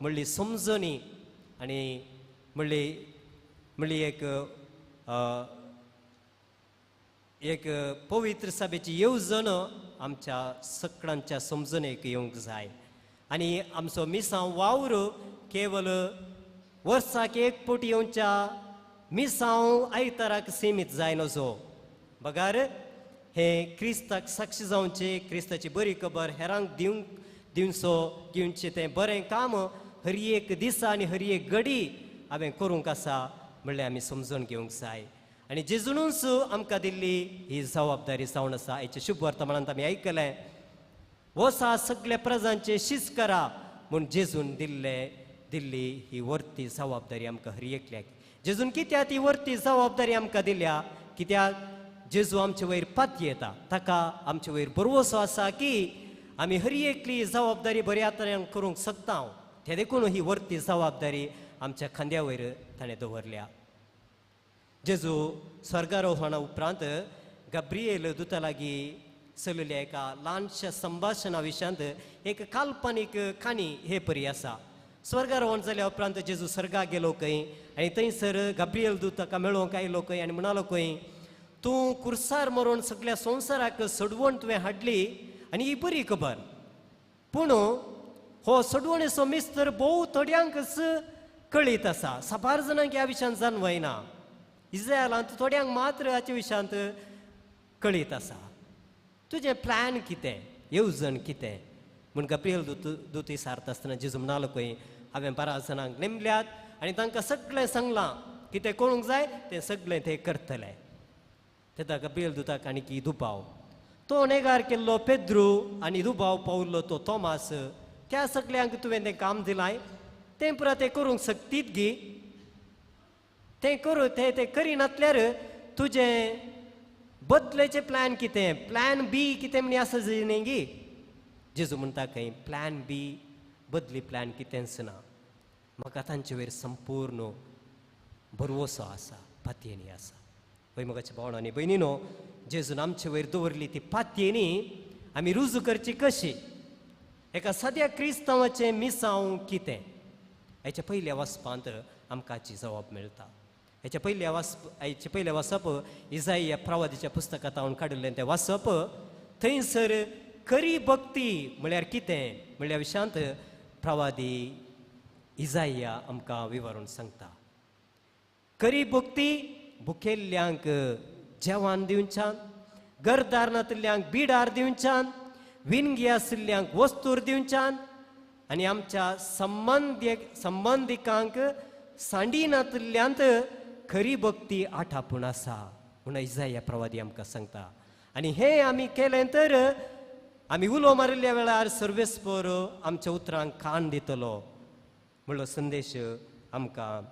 म्हणली समजणी आनी म्हणली म्हणली एक एक पवित्र सभेची येवजण आमच्या सगळ्यांच्या समजणेक येवंक जाय. आनी आमचो मिसांव वावर केवल वर्साक एक फावट येवच्या मिसांव आयताराक सीमीत जायना जो बगार हें क्रिस्ताक साक्षी जावचें, क्रिस्ताची बरी खबर हेरांक दिवंक दिवचो घेवचें तें बरें काम हर एक दिसा आनी हर एक घडी हांवें करूंक आसा म्हणल्यार आमी समजून घेवंक जाय. आनी जेजूनच आमकां दिल्ली ही जबाबदारी जावन आसा. आयच्या शुभ वर्तमानांत आमी आयकलें, वसा सगल्या प्रजांचे शिस्त करा म्हूण जेजून दिल्ली ही वर्ती जबाबदारी आमकां हर एकल्याक. जेजून कित्याक ती वर्ती जबाबदारी आमकां दिल्या? कित्याक जेजू आमचे वयर पातयेता, ताका आमचे वयर भरवसो आसा की आमी हर एकली जबाबदारी बऱ्या तरेन करूंक शकता. ते देखून ही वर्ती जबाबदारी आमच्या खांद्या वयर ताणें दवरल्या. जेजू स्वर्गारोहणा उपरांत गाब्रिएल दुता लागीं चलयल्ल्या एका ल्हानशा संभाशणा विशयांत एक काल्पनीक काणी हे परी आसा. स्वर्गारोहण जाल्या उपरांत जेजू स्वर्गाक गेलो खंय आनी थंयसर गाब्रिएल दूत ताका मेळोवंक आयलो खंय आनी म्हणालो खंय, तूं कुर्सार मरून सगळ्या संवसाराक सोडवण तुवें हाडली आनी ही बरी खबर, पूण हो सोडवणेचो मिस्तर भोव थोड्यांकच कळीत आसा, साबार जाणांक ह्या विशयांत जाणवयना. इस्रायलांत थोड्यांक मात्र हाच्या विशयांत कळीत आसा. तुजें प्लॅन कितें, येवजण कितें म्हूण गाब्रिएल दूत विचारता आसतना जेजू म्हणालो खंय, हांवें 12 जाणांक नेमल्यात आनी तांकां सगळें सांगलां कितें करूंक जाय तें सगळें ते करतले. तेन्ना गाब्रिएल दुताक आनी की दुबाव, तो नेगार केल्लो पेद्रू आनी दुबाव पावल्लो तो तोमास, त्या सगल्यांक तुवें तें काम दिलां, तें पुरा तें करूंक शकतीत गी? तें करूं तें तें करिनातल्यार तुजें बदलेचें प्लॅन कितें, प्लॅन बी कितें म्हण आसा न्ही गी? जेजू म्हणटा खंय, प्लॅन बी बदली प्लॅन कितेंच ना, म्हाका तांचे वयर संपूर्ण भरवसो आसा, पातयेनी आसा. वय मोगाच्या भावणां आनी भयणीनो, जेजून आमचे वयर दवरली ती पातयेनी आमी रुजू करची कशी? एका साद्या क्रिस्तांवाचें मिसांव कितें? हाच्या पयल्या वाचपांत आमकां हाची जबाब मेळटा. हाच्या पयल्या वाचप इजाई प्रवादीच्या पुस्तकांत हांवें काडिल्लें तें वाचप, थंयसर खरी भक्ती म्हळ्यार कितें म्हणल्या विशयांत प्रवादी इजाइया आमकां विवरून सांगता. खरी भक्ती भुकेल्ल्यांक जेवण दिवच्यान, घरदार नातिल्ल्यांक बिडार दिवच्यान, विणगी आशिल्ल्यांक वस्तूर दिवच्यान आनी आमच्या संबंदिकांक सांडी नातिल्ल्यांत खरी भक्ती आठापूण आसा म्हूण इजाइया प्रवादी आमकां सांगता. आनी हें आमी केलें तर आमी उलो मारिल्ल्या वेळार सर्वेस्पर आमच्या उतरांक कान दितलो म्हणलो संदेश आमकां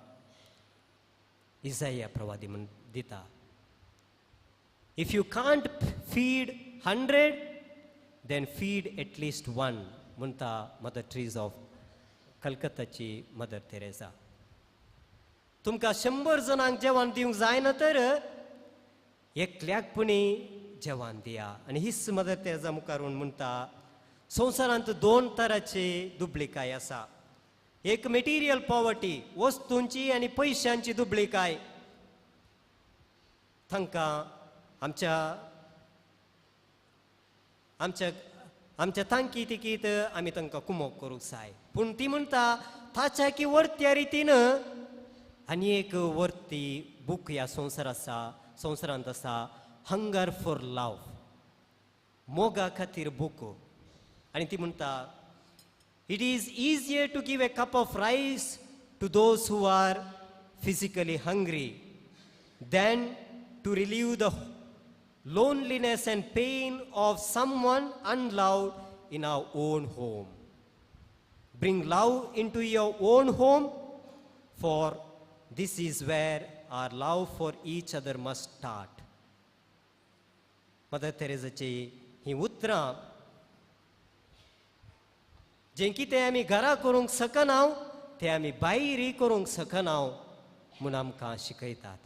इजाइया प्रवादी म्हूण दिता. If you can't feed 100 then feed at least 1 म्हणटा मदर ट्रीज ऑफ कलकत्ताची मदर तेरेसा. तुमकां 100 जाणांक जेवण दिवंक जायना तर एकल्याक पुणी जेवण दिया. आनी हीच मदर तेरेसा मुखार म्हणटा, संवसारांत 2 तरांची दुबळीकाय आसा. एक मेटिरियल पॉवर्टी, वस्तूंची आनी पयशांची दुबळीकाय. तांकां आमच्या आमच्या आमच्या तांकी तिकीत आमी तांकां कुमोक करूंक जाय. पूण ती म्हणटा ताच्या की वर्त्या रितीन आनी एक वर्ती बूक ह्या संवसार आसा, संवसारांत आसा, हंगर फॉर लव, मोगा खातीर बूक. आनी ती म्हणटा, it is easier to give a cup of rice to those who are physically hungry than to relieve the loneliness and pain of someone unloved in our own home. Bring love into your own home, for this is where our love for each other must start. Mother तेरेजाची ही उतरां जें कितें आमी घरा करूंक शकना तें आमी भायरय करूंक शकना म्हूण आमकां शिकयतात.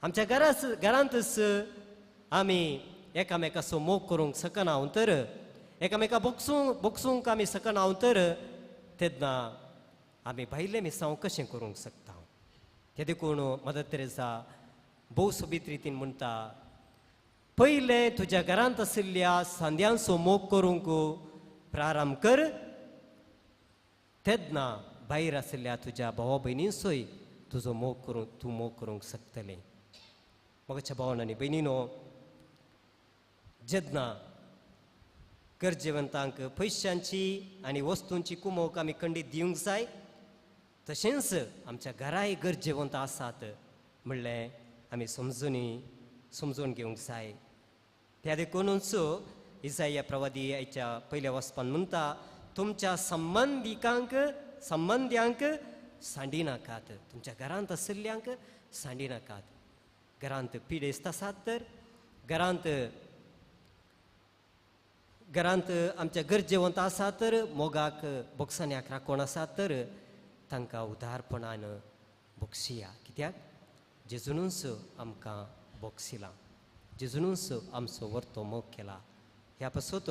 आमच्या घरांतच आमी एकामेकाचो मोग करूंक शकना तर, एकामेका बोगसूंक आमी शकना तर, तेन्ना आमी भायलें मिसांव कशें करूंक शकता? तें देखून मदर तेरेसा भोव सोबीत रितीन म्हणटा, पयलें तुज्या घरांत आशिल्ल्या सांद्यांचो मोग करूंक प्रारंभ कर, तेन्ना भायर आशिल्ल्या तुज्या भावा भयणींचोय तुजो मोग करूंक तूं मोग करूंक शकतलें. मोगाच्या भावान आनी भयणीनो, जेन्ना गरजेवंतांक पयशांची आनी वस्तूंची कुमोक आमी खंडीत दिवंक जाय, तशेंच आमच्या घराय गरजेवंत आसात म्हणलें आमी समजून घेवंक जाय. त्या देखूनच इसाया प्रवादी आयच्या पयल्या वचपान म्हणटा, तुमच्या संबंद्यांक सांडी नाकात, तुमच्या घरांत आशिल्ल्यांक सांडी नाकात. घरांत पिडेस्त आसात तर, घरांत घरांत आमच्या गरजेवंत आसा तर, मोगाक बोगसाण्याक राखण आसा तर तांकां उदारपणान बोगसिया. कित्याक जेजूनच आमकां बोगसिला, जेजूनच आमचो वर्तो मोग केला. ह्या पासत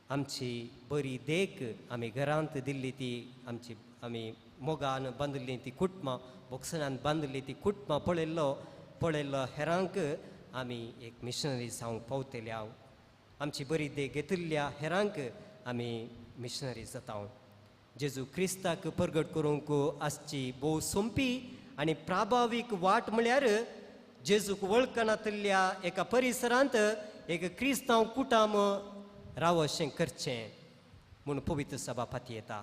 आमची बरी देख आमी घरांत दिल्ली ती आमची आमी मोगान बांदिल्ली ती कुटुंबां, बोगसणान बांदिल्ली ती कुटुंबां पळयल्लो हेरांक आमी एक मिशनरी जावंक पावतले. हांव आमची बरी देख घेतिल्ल्या हेरांक आमी मिशनरी जाता. जेजू क्रिस्ताक परगट करूंक आसची भोव सोंपी आनी प्रभावीक वाट म्हळ्यार जेजूक वळखनातिल्ल्या एका परिसरांत एक क्रिस्तांव कुटाम राव अशें करचें म्हूण पवित्र सभा पातयेता.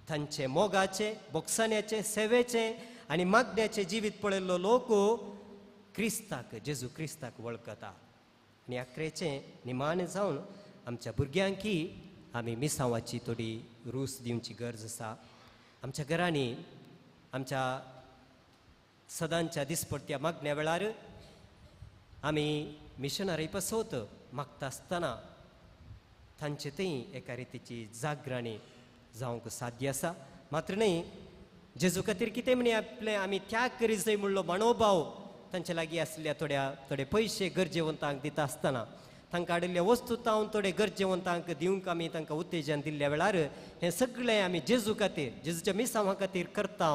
तांचे मोगाचें, बोगसाण्याचें, सेवेचें आनी मागण्याचें जिवीत पळयल्लो लोक क्रिस्ताक, जेजू क्रिस्ताक वळखता. आनी आखरेचें निमाणें जावन आमच्या भुरग्यांकी आमी मिसांवाची थोडी रूच दिवची गरज आसा. आमच्या घरांनी आमच्या सदांच्या दिसपडत्या मागण्या वेळार आमी मिशनरी पासत मागता आसतना तांचे थंय एका रितीची जागरणी जावंक साध्य आसा. मात्र न्हय, जेजू खातीर कितें म्हणी आपलें आमी त्याग करी जाय म्हणलो मनोभाव तांचे लागीं आसल्या थोड्या थोडे पयशे गरजेवंतांक दिता आसतना तांकां हाडिल्ल्या वस्तू तावन थोडे गरजेवंतांक दिवंक आमी तांकां उत्तेजन दिल्ल्या वेळार हें सगळें आमी जेजू खातीर, जेजूच्या मिसांवा खातीर करता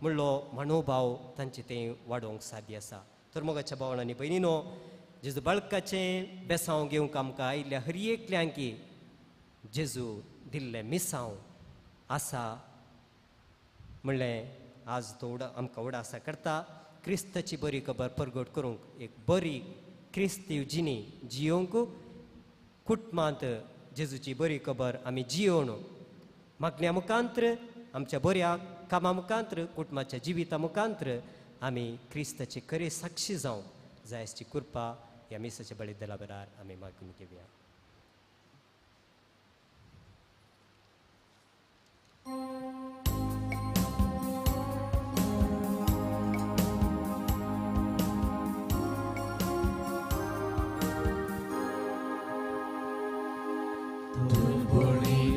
म्हणलो मनोभाव तांचे तें वाडोवंक साध्य आसा. तर मोगाच्या भावान आनी भयणीनो, जेजू बाळकाचें बेसांव घेवंक आमकां आयिल्ल्या हर एकल्यांकी जेजू दिल्लें मिसांव आसा म्हणलें आज तो आमकां उडासा करता. क्रिस्ताची बरी खबर परगट करूंक एक बरी क्रिस्तीव जिणी जियोवंक कुटुंबांत जेजूची बरी खबर आमी जियोवन मागण्या मुखांत्र, आमच्या बऱ्या कामा मुखांत्र, कुटुंबाच्या जिविता मुखांत्र आमी क्रिस्ताची खरी साक्षी जावंक जाय आसची कृपा ह्या मिसाच्या बळी दला वेळार आमी मागून घेवया.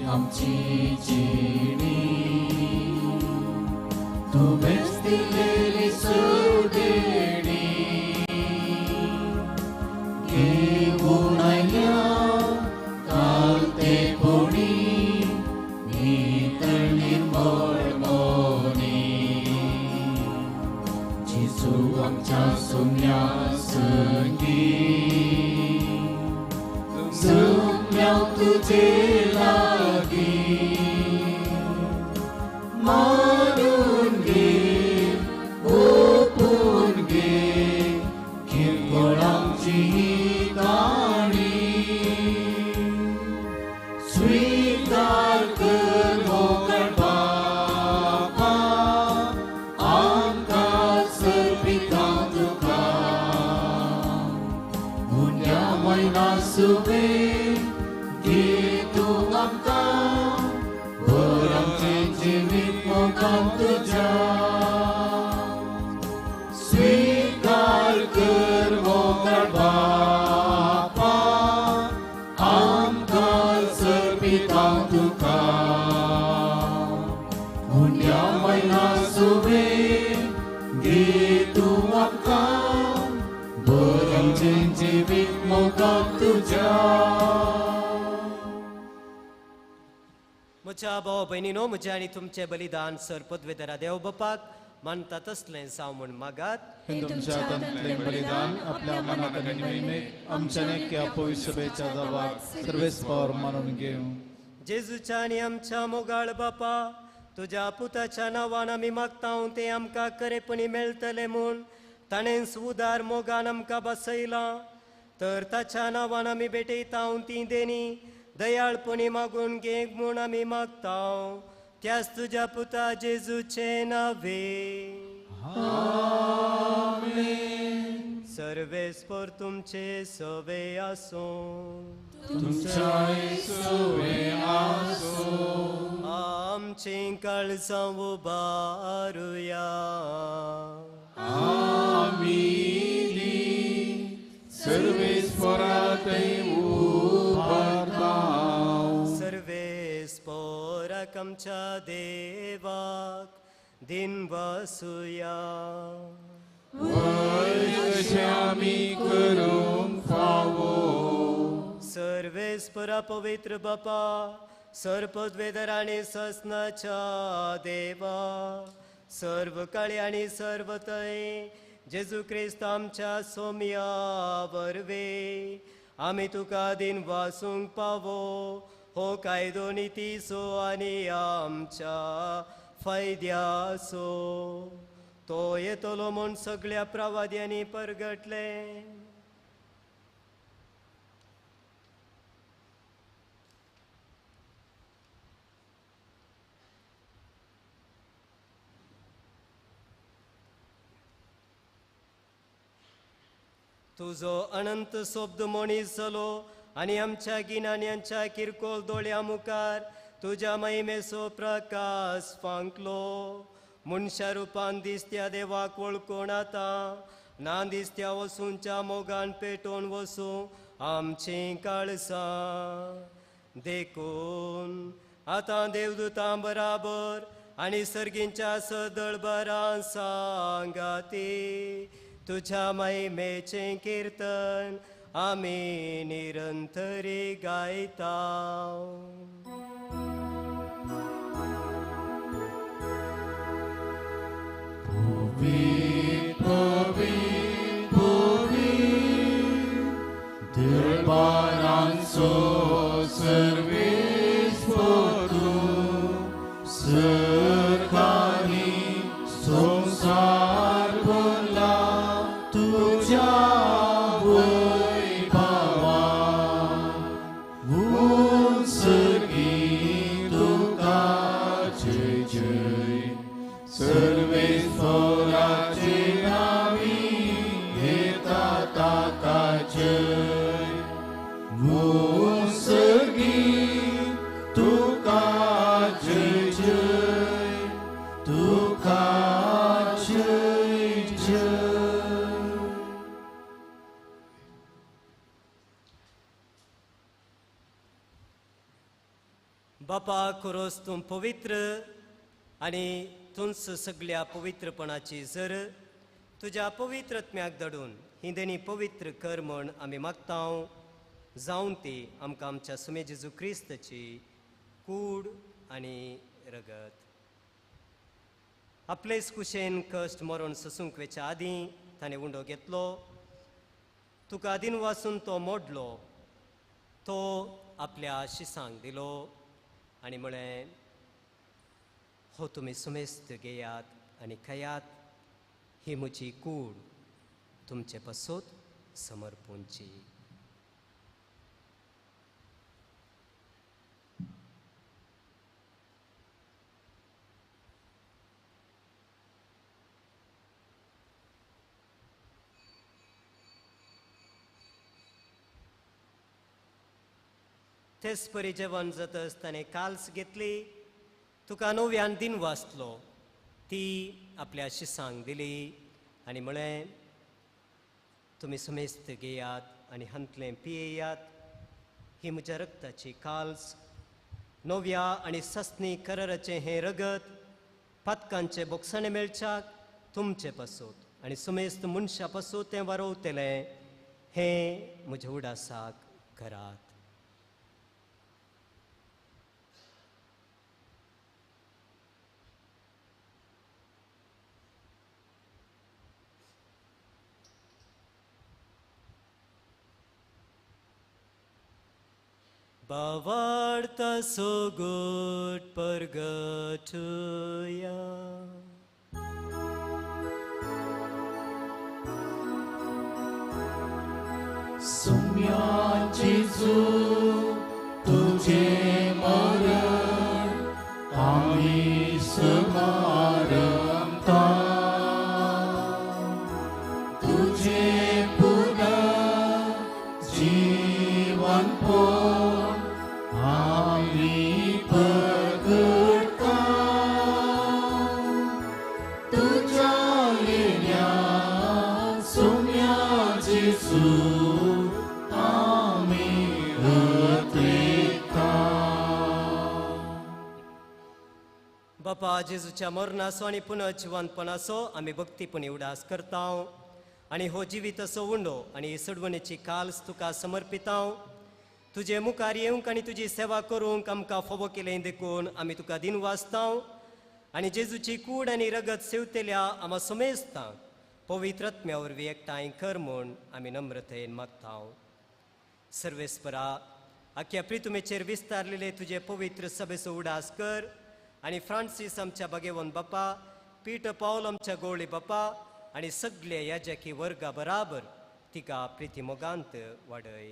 आमची जिणी तुवेंच दिलेली सुदेणी, घेवन आयल्या काल ते पोणी नितळ निर्मळ मोनी, जेजू आमच्या सुम्या संगी जमल्या तुजे लागीं, मारून घे ओपून घे किरकोळ आमची ही काणी, स्विकार कर मोकळ बापा आमकां सर्पिता तुका, उण्या वयना सुवे घे तूं आमकां, भर आमचें जिवीत मोगान तुज्या, स्विकार कर मोकळ बापा आमकां सर्पिता तुका, उण्या वयना सुवे घे तूं आमकां, भर आमचें जिवीत मोगान तुज्या. म्हज्या भाव भयणीनो, म्हजें आनी तुमचें बलिदान सर पदवेदरा देव बापाक मानता तसलें जावं म्हूण मागात. हें तुमच्या हातांतलें बलिदान आपल्या मनाक आनी महिमेक आमच्या नेक्या पवित्र सभेच्या जावाक सर्वेस पावर मानून घेवं. जेजूच्या आनी आमच्या मोगाळ बापा, तुज्या पुताच्या नांवान आमी मागता तें आमकां खरेपणी मेळटलें म्हूण ताणेंच उदार मोगान आमकां बसयलां. तर ताच्या नांवान आमी भेटयता ती देणी दयाळपणी मागून घेंक म्हूण आमी मागता त्याच तुज्या पुता जेजूचे नावे. आमेन. सर्वेस्पर तुमचे सवे आसूं. तुमच्याय सवे आसूं. आमचीं काळजां उबारुया. आमी सर्वेस्परातय उबारता. सर्वेस्पराक आमच्या देवाक दिन वसुया. वय आमी करूंक फावो. सर्वेस्परा पवित्र बापा सर्पद्वेदर आनी ससनाच्या देवा सर्व काळी आनी सर्व थंय जेजू क्रिस्त आमच्या सोम्या वरवीं आमी तुका दिन वासूंक पावो हो कायदो नितीचो आनी आमच्या फायद्याचो. तो येतलो म्हूण सगळ्या प्रवाद्यांनी परगटलें. तुजो अनंत शब्द मनीस जालो आनी आमच्या गिन्यान्यांच्या किरकोळ दोळ्या मुखार तुज्या महिमेचो प्रकाश फांकलो. मनशा रुपान दिसत्या देवाक वळखून आतां ना दिसत्या वसूंच्या मोगान पेटोवन वसूं आमचीं काळसां. देखून आतां देवदूतां बराबर आनी सर्गींच्या सदळबरां सांगाती तुझ्या महिमेचें कीर्तन आमी निरंतरी गायता. दरबारांचो सर्वेस्पर तूं सरकारी संवसार भरला तुज्या वैभवान. उंचगी तुका जय जय. सर्वेस्पराचे नावी घेता ताका जय. उंचगी तुका जय जय. तुका जय जय. बापा खरोच तूं पवित्र आनी तुंच सगळ्या पवित्रपणाची जर तुज्या पवित्र आत्म्याक धाडून ही देणी पवित्र कर म्हण आमी मागता जावन ती आमकां आमच्या सुमे जेजू क्रिस्ताची कूड आनी रगत. आपलेच कुशेन कश्ट मरण सोसूंक वेच्या आदीं ताणें उंडो घेतलो. तुका आदीन वासून तो मोडलो. तो आपल्या शिसांक दिलो आनी म्हळें, हो तुमी सुमेस्त घेयात आनी खायात. ही म्हजी कूड तुमचे पासत समर्पूंची. तेच परी जेवण जातच ताणें काल्स घेतली. तुका नव्यान दिन वाचलो. ती आपल्या शिसांक दिली आनी म्हळें, तुमी समेस्त घेयात आनी हांतलें पियेयात. ही म्हज्या रक्ताची काल्स. नव्या आनी सस्नी कराराचें हें रगत पातकांचे बोगसाणें मेळच्याक तुमचे पासत आनी समेस्त मनशा पासत तें वारोवतलें. हें म्हज्या उडासाक करात. बावार्ता सोगोट परगटुया. सुम्या जेजू तुझे मरण आमी स्मारता तुझे पुनर्जीवन पण आमी पगडता तुझ्या येण्या सुम्या जेजू आमी अत्रेता. बापा जेजूच्या मरणाचो आनी पुनर्जिवंतपणाचो आमी भक्तीपणी उडास करता आनी हो जिवीत असो उंडो आनी सडवणेची काल्स तुका समर्पिता. तुजे मुखार येवंक आनी तुजी सेवा करूंक आमकां फावो केलें देखून आमी तुका दिनवासता आनी जेजूची कूड आनी रगत सेवतेल्या आमा समेजता पवित्र आत्म्या वरवीं एकठांय कर म्हूण आमी नम्रतेन मागता. सर्वेस्परा आख्या प्रितुमेचेर विस्तारलेले तुजे पवित्र सभेचो उडास कर आनी फ्रांसीस आमच्या भगेवन बापा, पीटर पावल आमच्या गोळी बापा आनी सगळे याजकी वर्गा बराबर तिका प्रिती मोगांत वाडय.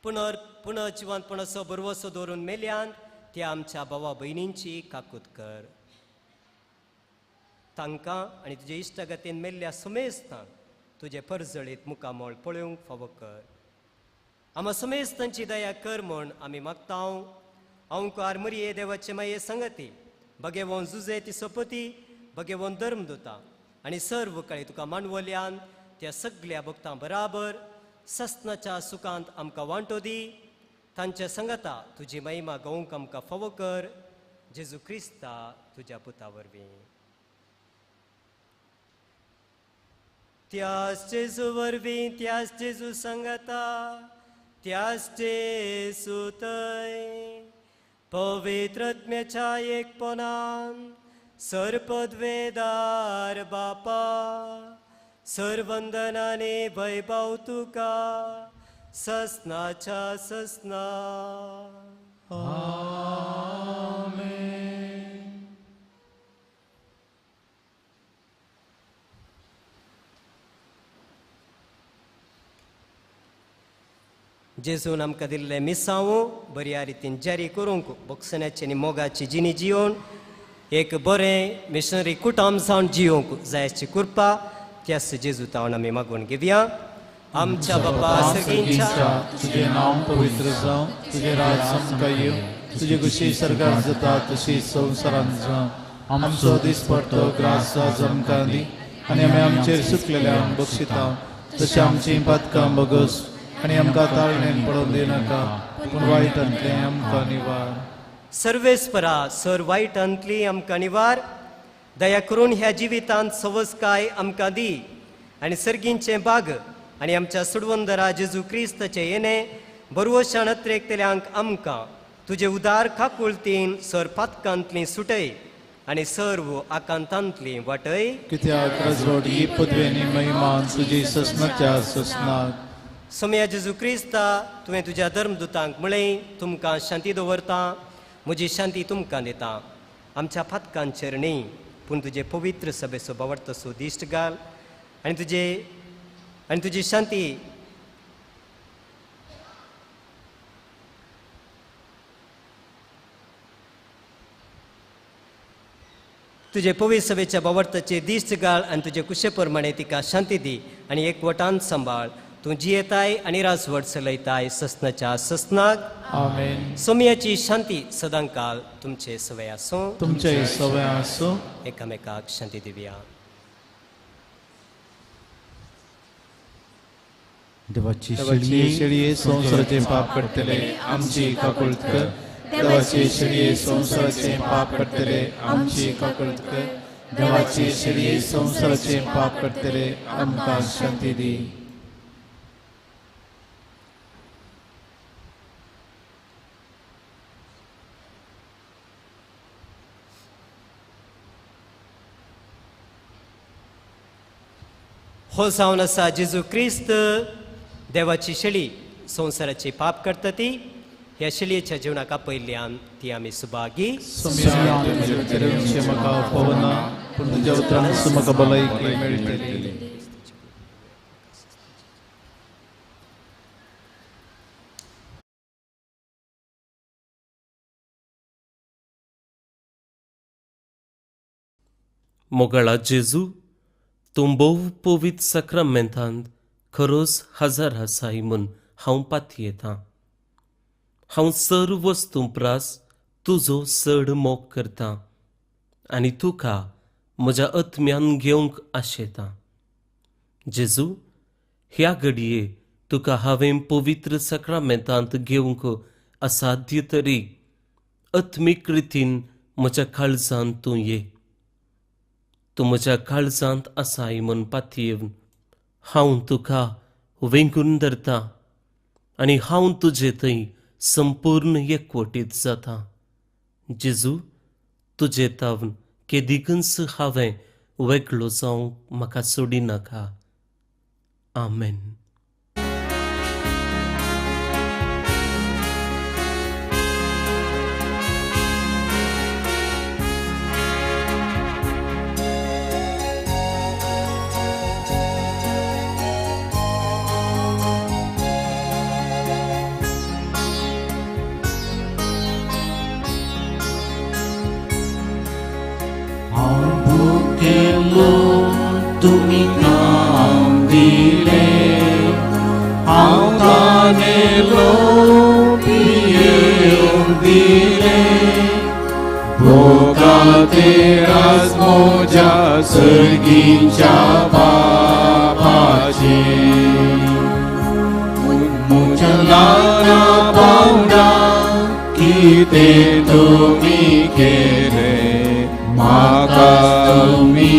पुनर्जिवंतपणाचो भरवसो दवरून मेल्यान त्या आमच्या भावा भयणींची काकूत कर. तांकां आनी तुजे इश्टागतीन मेल्ल्या समेस्तांक तुजे परजळीत मुखामळ पळोवंक फावो कर. आमा समेस्तांची दया कर म्हूण आमी मागता. अंकार मरिये देवाचे माये संगती भगेवन जुजे ती सोपती भगेवन धर्मदुता आनी सर्व काळी तुका मांडवल्यान त्या सगल्या भक्तां बराबर ससनाच्या सुखांत आमकां वांटो दी. तांच्या संगता तुजी महिमा गावंक आमकां फावो कर. जेजू क्रिस्ता तुज्या पुता वरवीं. त्याच जेजू वरवीं, त्याच जेजू संगता, त्याच जेजू थंय पवित्र आत्म्याच्या एकपणान सर्पद्वेदार बापा सर्वंदनाने वैभव तुका ससनाच्या ससना. आमेन. जेजून आमकां दिल्लें मिसांव बऱ्या रितीन जारी करूंक बोगसण्याची आनी मोगाची जिणी जियोवन एक बरें मिशनरी कुटुंब जावन जियोवंक जायची कृपा त्यास जेजू तावन आमी मागून घेवया. आमच्या बापा सर्गींच्या तुझे नांव पवित्र जावं, तुझे राज आमकां येवं, तुजी खुशी सर्गात जाता तशी संवसारांत जावं. आमचो दिसपट्टो ग्रास आज आमकां दी आनी आमी आमचेर सुकलेल्यांक बक्षिता तशें आमचीं पातकां बगस आनी आमकां ताळणेन पडोवन दिनाका पूण वायटांतलें आमकां निवार. सर्वेस्परा सर वायटांतली आमकां निवार. दया करून ह्या जिवितांत सवसकाय आमकां दी आनी सर्गींचें बाग आनी आमच्या सुडवंदरा जेजू क्रिस्ताचें येणें बरवशान अत्रेकतल्यांक आमकां तुजे उदार काकुळतीन सर पातकांतली सुटय आनी सर्व आकांतांतली वाटय. कित्याक राजवट ही पदवी आनी महिमा तुजी ससनाच्या ससनाक. सोमया जेजू क्रिस्ता तुवें तुज्या धर्मदुतांक म्हळें तुमकां शांती दवरता, म्हजी शांती तुमकां दिता. आमच्या पातकांचेर न्ही पूण तुजे पवित्र सभेचो बावडतसो दिश्ट घाल आनी तुजी शांती तुजे पवित्र सभेच्या बावडताचे दिश्ट घाल आनी तुजे कुशे प्रमाणे तिका शांती दी आनी एकवटान सांबाळ. तूं जियेताय आनी राजवट चलयताय ससनाच्या ससनाक. आमेन. सोमयाची शांती सदांकाल तुमचे सवय आसूं. तुमचे सवय आसूं. एकामेकाक शांती दिवया. देवाची शेळये संवसाराचे पाप काडटले आमची काकुळट कर. देवाची शेळये संवसाराचे पाप काडटले आमची काकुळट कर. देवाची शेळये संवसाराचे पाप काडटले आमकां शांती दी. हो जावन आसा जेजू क्रिस्त देवाची शेळी संवसाराची पाप करता ती ह्या शेळयेच्या जेवणाक आपयल्ल्यान ती आमी सुभागी. म्हाका पवना पूण तुज्या उतरान म्हाका भलायकी मेळटली. मोगाळा जेजू, तूं भोव पवित्र साक्रामेंतांत खरोच हजर आसाय म्हूण हांव पातयेतां. हांव सर्व वस्तूं प्रास तुजो चड मोग करतां आनी तुका म्हज्या आत्म्यान घेवंक आशेतां. जेजू, ह्या घडये तुका हांवें पवित्र साक्रामेंतांत घेवंक असाध्य तरी आत्मीक रितीन म्हज्या काळजांत तूं ये. तूं म्हज्या काळजांत आसाय म्हूण पातयेवन हांव तुका वेंगून धरतां आनी हांव तुजे थंय संपूर्ण एकवटीत जाता. जेजू, तुजे तावन केदिकूच हांवें वेगळो जावंक म्हाका सोडिनाका. आमेन. तुमी काम दिले, हांव तानेलो पियेवंक दिले. भोगातेरास म्हज्या सर्गीच्या बापाचे, म्हज्या ल्हाना पावंडा कितें तुमी केलें, म्हाका तुमी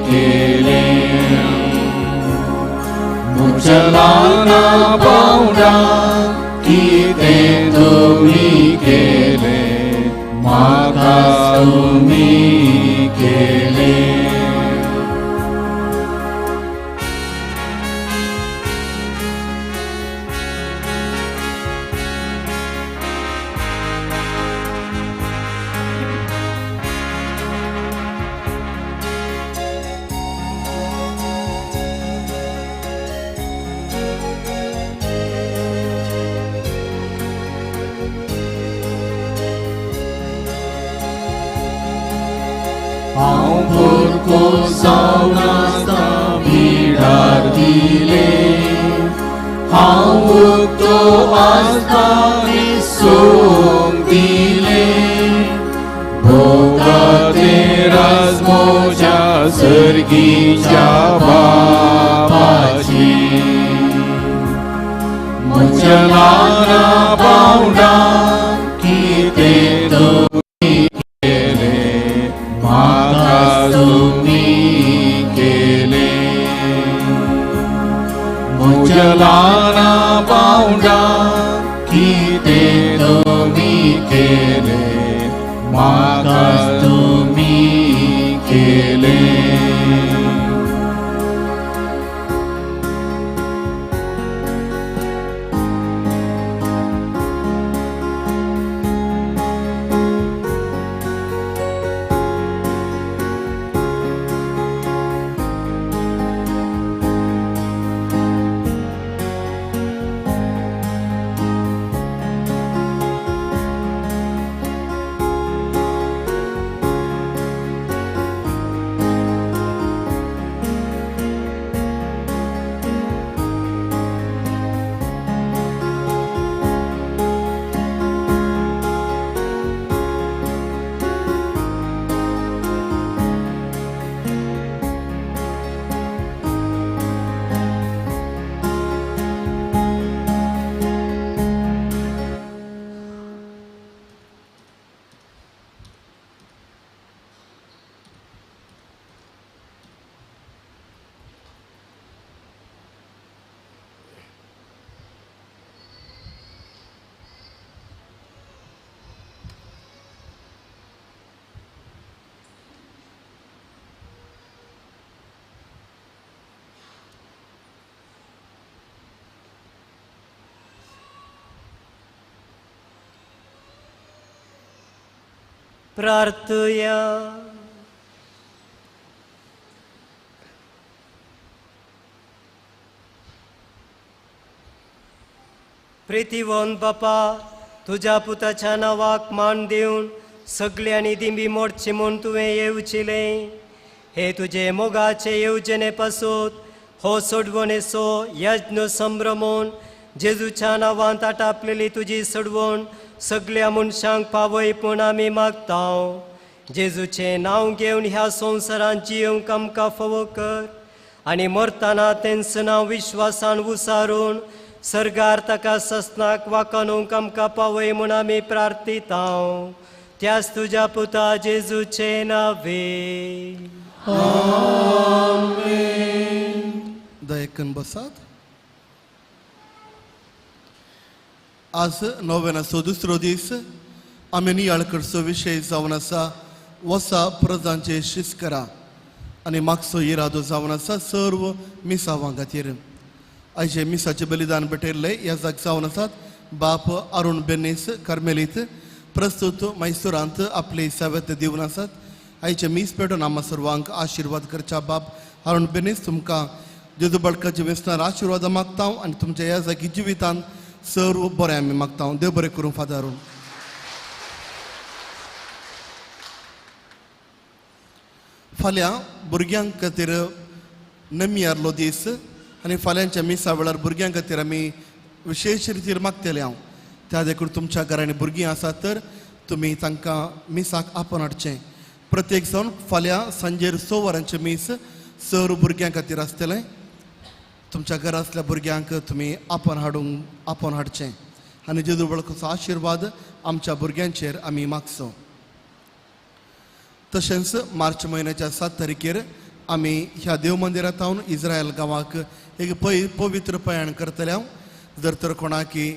केलें. म्हज्या ल्हाना पावंडा कितें तुमी केलें, म्हाका तुमी केलें. हांव भुरगो जावन आसतां बिडार दिलें, हांव उक्तो आसतां न्हेसूंक दिलें. भोगातेरास म्हज्या सर्गीच्या बापाचे, म्हज्या ल्हाना पावंडा कितें तुमी केलें, म्हाका तुमी केलें. म्हज्या ल्हाना पावंडा कितें तुमी केलें, म्हाका तुमी केलें. प्रार्थया. प्रितीवन बापा, तुज्या पुताच्या नांवाक मान दिवन सगल्यांनी दिंबी मोडची म्हूण तुवें येवचिलें. हे तुजे मोगाचे येवजणे पासून हो सोडवणेचो यज्ञ संभ्रमून जेजूच्या नांवान आटापलेली तुजी सोडवण सगळ्या मनशांक पावय पूण आमी मागता. जेजूचें नांव घेवन ह्या संवसारांत जियोंक आमकां फावो कर आनी मरतना तेंच नांव विश्वासान उसारून सर्गार ताका ससनाक वाकानूंक आमकां पावय म्हूण आमी प्रार्थिता. त्याच तुज्या पुता जेजूचे नावे आमेन. दयेकन बसात. आज नोवेनाचो दुसरो दीस. आमी नियाळ करचो विशय जावन आसा वसा प्रजांचे शिस्त करा आनी मागचो इरादो जावन आसा सर्व मिसावां खातीर. आयचे मिसाचें बलिदान भेटयल्लें ह्या जाग जावन आसात बाप अरुण बेनीस कार्मेलीत प्रस्तुत मैसुरांत आपली सेवेत दिवन आसात. आयचे मीस पेटोवन आमा सर्वांक आशिर्वाद करच्या बाप अरुण बेनीस तुमकां जेजू बळकाचे वेसनार आशिर्वाद मागता आनी तुमच्या ह्या जागी जिवितांत सर्व बरें आमी मागता. देव बरें करूं फादर अरुण. फाल्यां भुरग्यां खातीर नमियारलो दीस आनी फाल्यांच्या मिसा वेळार भुरग्यां खातीर आमी विशेश रितीर मागतले हांव. त्या देखून तुमच्या घरांनी भुरगीं आसात तर तुमी तांकां मिसाक आपोवन हाडचें. प्रत्येक जावन फाल्यां सांजेर 6 वरांचें मीस सर्व भुरग्यां खातीर आसतलें. तुमच्या घरांतल्या भुरग्यांक तुमी आपोवन हाडचें आनी जेजू वळखचो आशिर्वाद आमच्या भुरग्यांचेर आमी मागचो. तशेंच मार्च म्हयन्याच्या 7 तारखेर आमी ह्या देव मंदिरांत इस्रायल गांवाक एक पवित्र प्रयाण करतले हांव. जर तर कोणाकी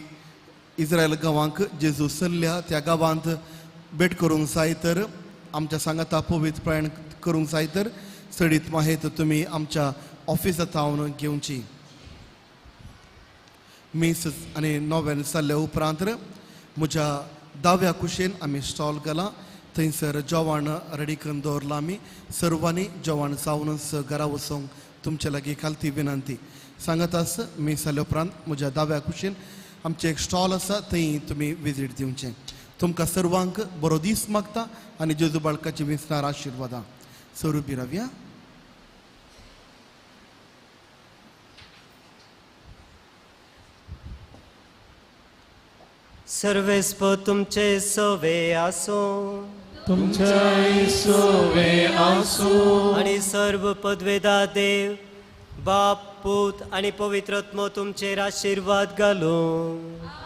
इस्रायल गांवांक जेजू सरल्या त्या गांवांत भेट करूंक जाय तर आमच्या सांगाता पवित्र प्रयाण करूंक जाय तर चडीत माहिती तुमी आमच्या ऑफिसांत घेवची. मीस आनी नोवेन जाल्ल्या उपरांत म्हज्या दाव्या कुशीन आमी स्टॉल घाला. थंयसर जेवण रेडी करून दवरलां आमी. सर्वांनी जेवण जावनच घरा वचूंक तुमचे लागीं खालती विनंती सांगतास. मीस जाल्या उपरांत म्हज्या दाव्या कुशीन आमचें एक स्टॉल आसा थंय तुमी विजीट दिवचें. तुमकां सर्वांक बरो दीस मागता आनी जेजू बाळकाची विसनार आशिर्वादां. सरुबी रावया. सर्वेस्प तुमचे सवे आसो तुमच्याय सवे आसो आनी सर्व पदवेदा देव बाप पूत आनी पवित्र आत्मो तुमचेर आशिर्वाद घालूं.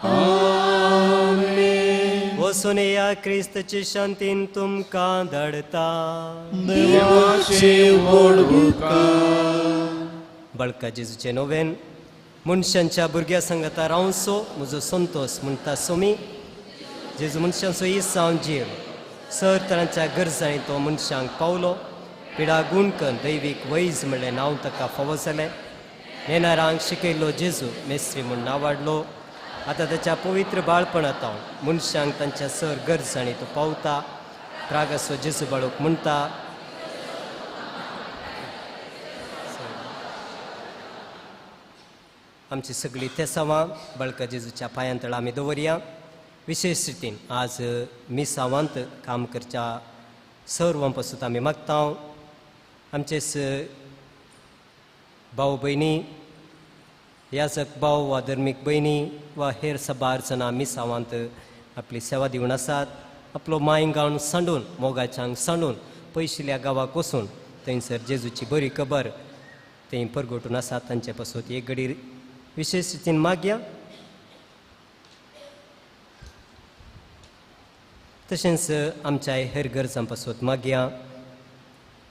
आमेन. वचून या क्रिस्तचे शांतीन तुमकां धाडता. देवाचे व्हड उपकार. बळका जेजूचे नोवेन मनशांच्या भुरग्या सांगाता रावचो म्हजो संतोस म्हणटा सोमी. जेजू मनशांचो इसांव जीव सर तरांच्या गरजांनी तो मनशांक पावलो. पिडा गुणकन दैवीक वैज म्हणलें नांव ताका फावो जालें. नेणारांक शिकयल्लो जेजू मेस्त्री म्हूण नांव वाडलो. आतां ताच्या पवित्र बाळपणांत हांव मनशांक तांच्या सर गरजांनी तो पावता. रागासो जेजू बाळूक म्हणटा आमची सगळी तेसावां बळका जेजूच्या पांयांतळ आमी दवरया. विशेश रितीन आज मिसावांत काम करच्या सर्वां पासून आमी मागता. आमचेच भाव भयणी याजक भाव वा धर्मीक भयणी वा हेर सबार जाणां मिसावांत आपली सेवा दिवन आसात. आपलो मांय गावन सांडून मोगाच्यांक सांडून पयशिल्ल्या गांवाक वचून थंयसर जेजूची बरी खबर थंय परगटून आसात. तांचे पासून एक घडी विशेश रितीन मागया. तशेंच आमच्या हेर गरजां पासून मागया.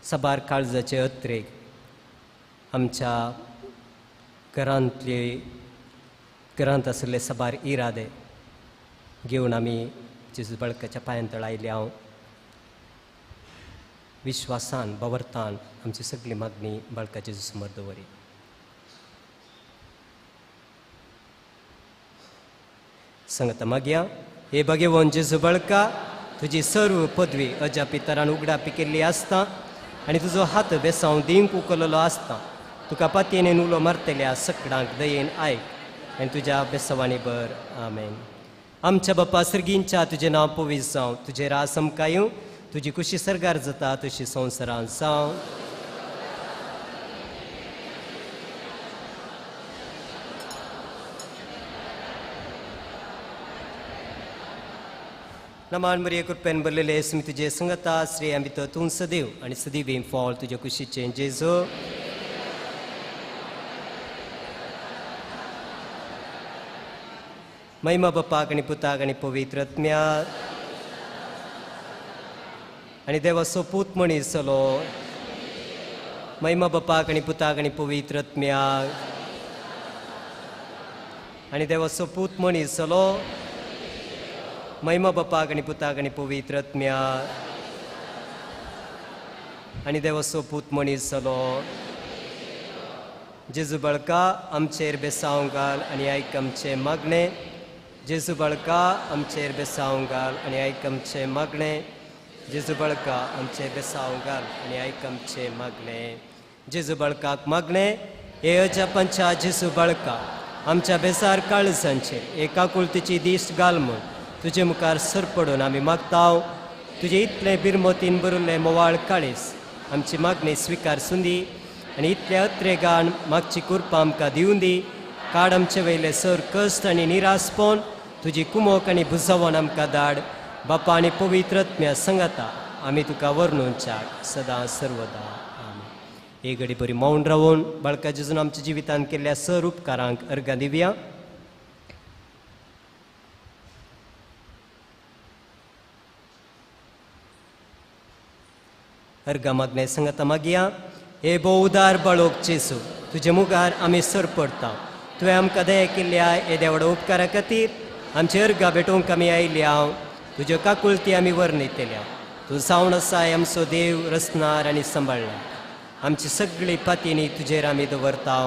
साबार काळजाचे अत्रेक आमच्या घरांतले घरांत आशिल्ले साबार इरादे घेवन आमी जेजू बळकाच्या पांयांतळ आयले. हांव विश्वासान बवरतान आमची सगळी मागणी बळका जेजू समोर दवरी. संगता मागया. हे भगेवन जेजू बळका तुजी सर्व पदवी अजापितरान उगडापी केल्ली आसता आनी तुजो हात बेसांव दिंक उखललो आसता. तुका पातयेन उलो मारतल्या सकडांक दयेन आयक आनी तुज्या बेसवाणी बर. आमेन. आमच्या बापा सर्गींच्या तुजें नांव पवीस जावं, तुजें राज आमकां येवं, तुजी कुशी सर्गार जाता तशी संवसारांत जावं. नमान मरिये कृपेन भरलेले सुमी तुजे संगता स्त्रियां भितर तूं सदैव आनी सदैव फळ तुजे कुशीचें जेजू. महिमा बापाक आनी पुताक आनी पवित्र आत्म्याक आनी देवाचो पूत मनीस जालो. महिमा बापाक आनी पुताक आनी पवित्र आत्म्याक आनी देवाचो पूत मनीस जालो. महिमा बापाक आनी पुताक आनी पवित्र आत्म्याक आनी देवाचो पूत मनीस जालो. जेजू बाळका आमचेर बेसांव घाल आनी आयक आमचें मागणें. जेजू बाळका आमचेर बेसांव घाल आनी आयक आमचें मागणें. जेजू बाळका आमचेर बेसांव घाल आनी आयक आमचें मागणें. जेजू बाळकाक मागणें. हे अजापांच्या जेजू बाळका आमच्या बेसार काळजांचेर एका कुळतीची दिश्ट घाल म्हूण तुजे मुखार सरपडून आमी मागता. तुजे इतलें बिरमतीन भरिल्लें मोवाळ काळीस आमची मागणी स्विकार सुंदी आनी इतले अत्रेगान मागची कुरपा आमकां दिवं दी. काड आमचे वयले सर कश्ट आनी निरासपण तुजी कुमोक आनी भुजावन आमकां धाड. बापा आनी पवित्र आत्म्या संगाता आमी तुका वर्णूनच्याक सदां सर्वदा. आमेन. एक घडी बरी मौन रावून बाळका जेजून आमच्या जिवितांत केल्ल्या सर उपकारांक अर्गां दिवया. अर्गां मागणे संगाता मागया. हे भोव उदार बाळोक जेजू तुजे मुखार आमी सर पडटा. तुवें आमकां दया केल्ल्या येद्या व्हडा उपकारा खातीर आमचे अर्गां भेटोवंक आमी आयल्या. तुज्यो काकुळती आमी वर्णयतल्या. तूं जावन आसाय आमचो देव रचणार आनी सांबाळ्ळा. आमची सगळी पातीनी तुजेर आमी दवरता.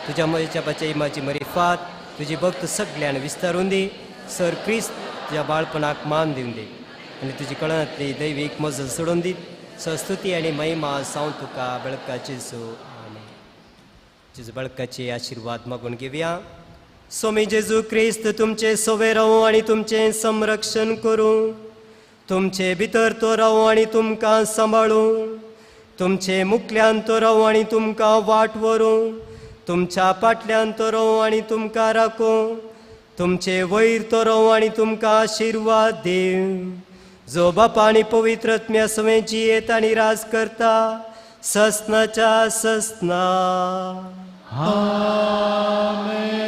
तुज्या म्हज्या बाच्या म्हजी मरिफात तुजी भक्त सगळ्यान विस्तारून दी. सर क्रिस्त तुज्या बाळपणाक मान दिवन दी आनी तुजी कळनांतली दैवीक मजल सोडून दी. संस्तुती आनी महिमा साव तुका बळका जेजू. आमेन. जेजू बळकाचे आशिर्वाद मागून घेवया. स्वामी जेजू क्रिस्त तुमचे सोवे रावूं आनी तुमचें संरक्षण करूं. तुमचे भितर तो रावूं आनी तुमकां सांबाळूं. तुमचे मुखल्यान तो रावूं आनी तुमकां वाट व्हरूं. तुमच्या फाटल्यान तो रावूं आनी तुमकां राखूं. तुमचे वयर तो रावूं आनी तुमकां आशिर्वाद दिवं. जो बापा आनी पवित्र आत्म्या सवें जियेत आनी राज करता ससनाच्या ससना. आमेन.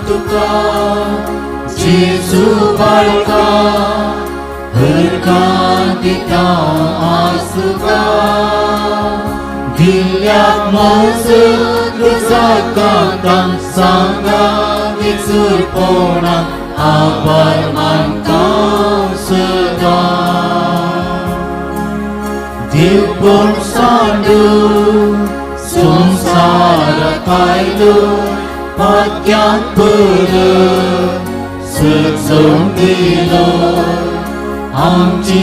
तुका जेजू बाळका हरकां दिता आज तुका दिल्याक मौज रुजाकांतां सांगा विचुरपणाक आभार मानता सदां. देवपण सांडू संवसाराक आयलो पाक्यांत परत सजोवन दिलो. आमची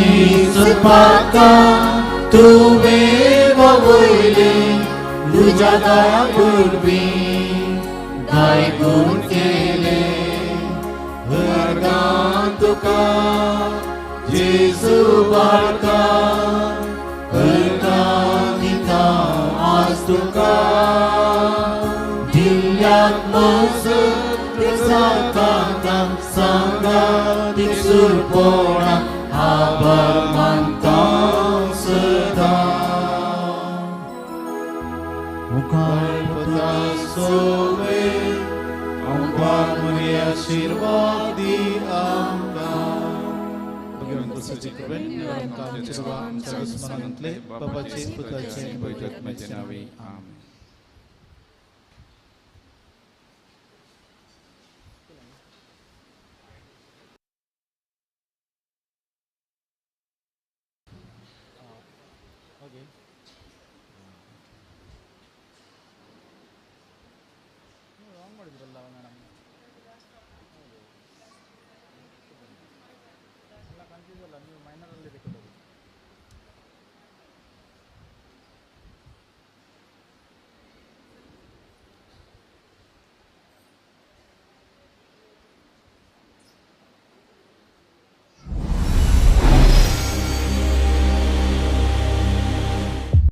पाकां तुवें वयली तुज्या दया वरवीं दायगूण केले. हरगां तुका जेजू बाळका हरगां दिता आज तुका दिल्याक मौज प्रसादांत सांगा दिसुरपणाक आभार मानता सदां. मुखार पुता सोवे आमकां मरी आशिर्वाद दी आमकां. भगवंताचे कृपेन आमकां आमच्या दुस्मनांतले बापाचे पुताचे पवित्र आत्म्याचे नांवे. आमेन.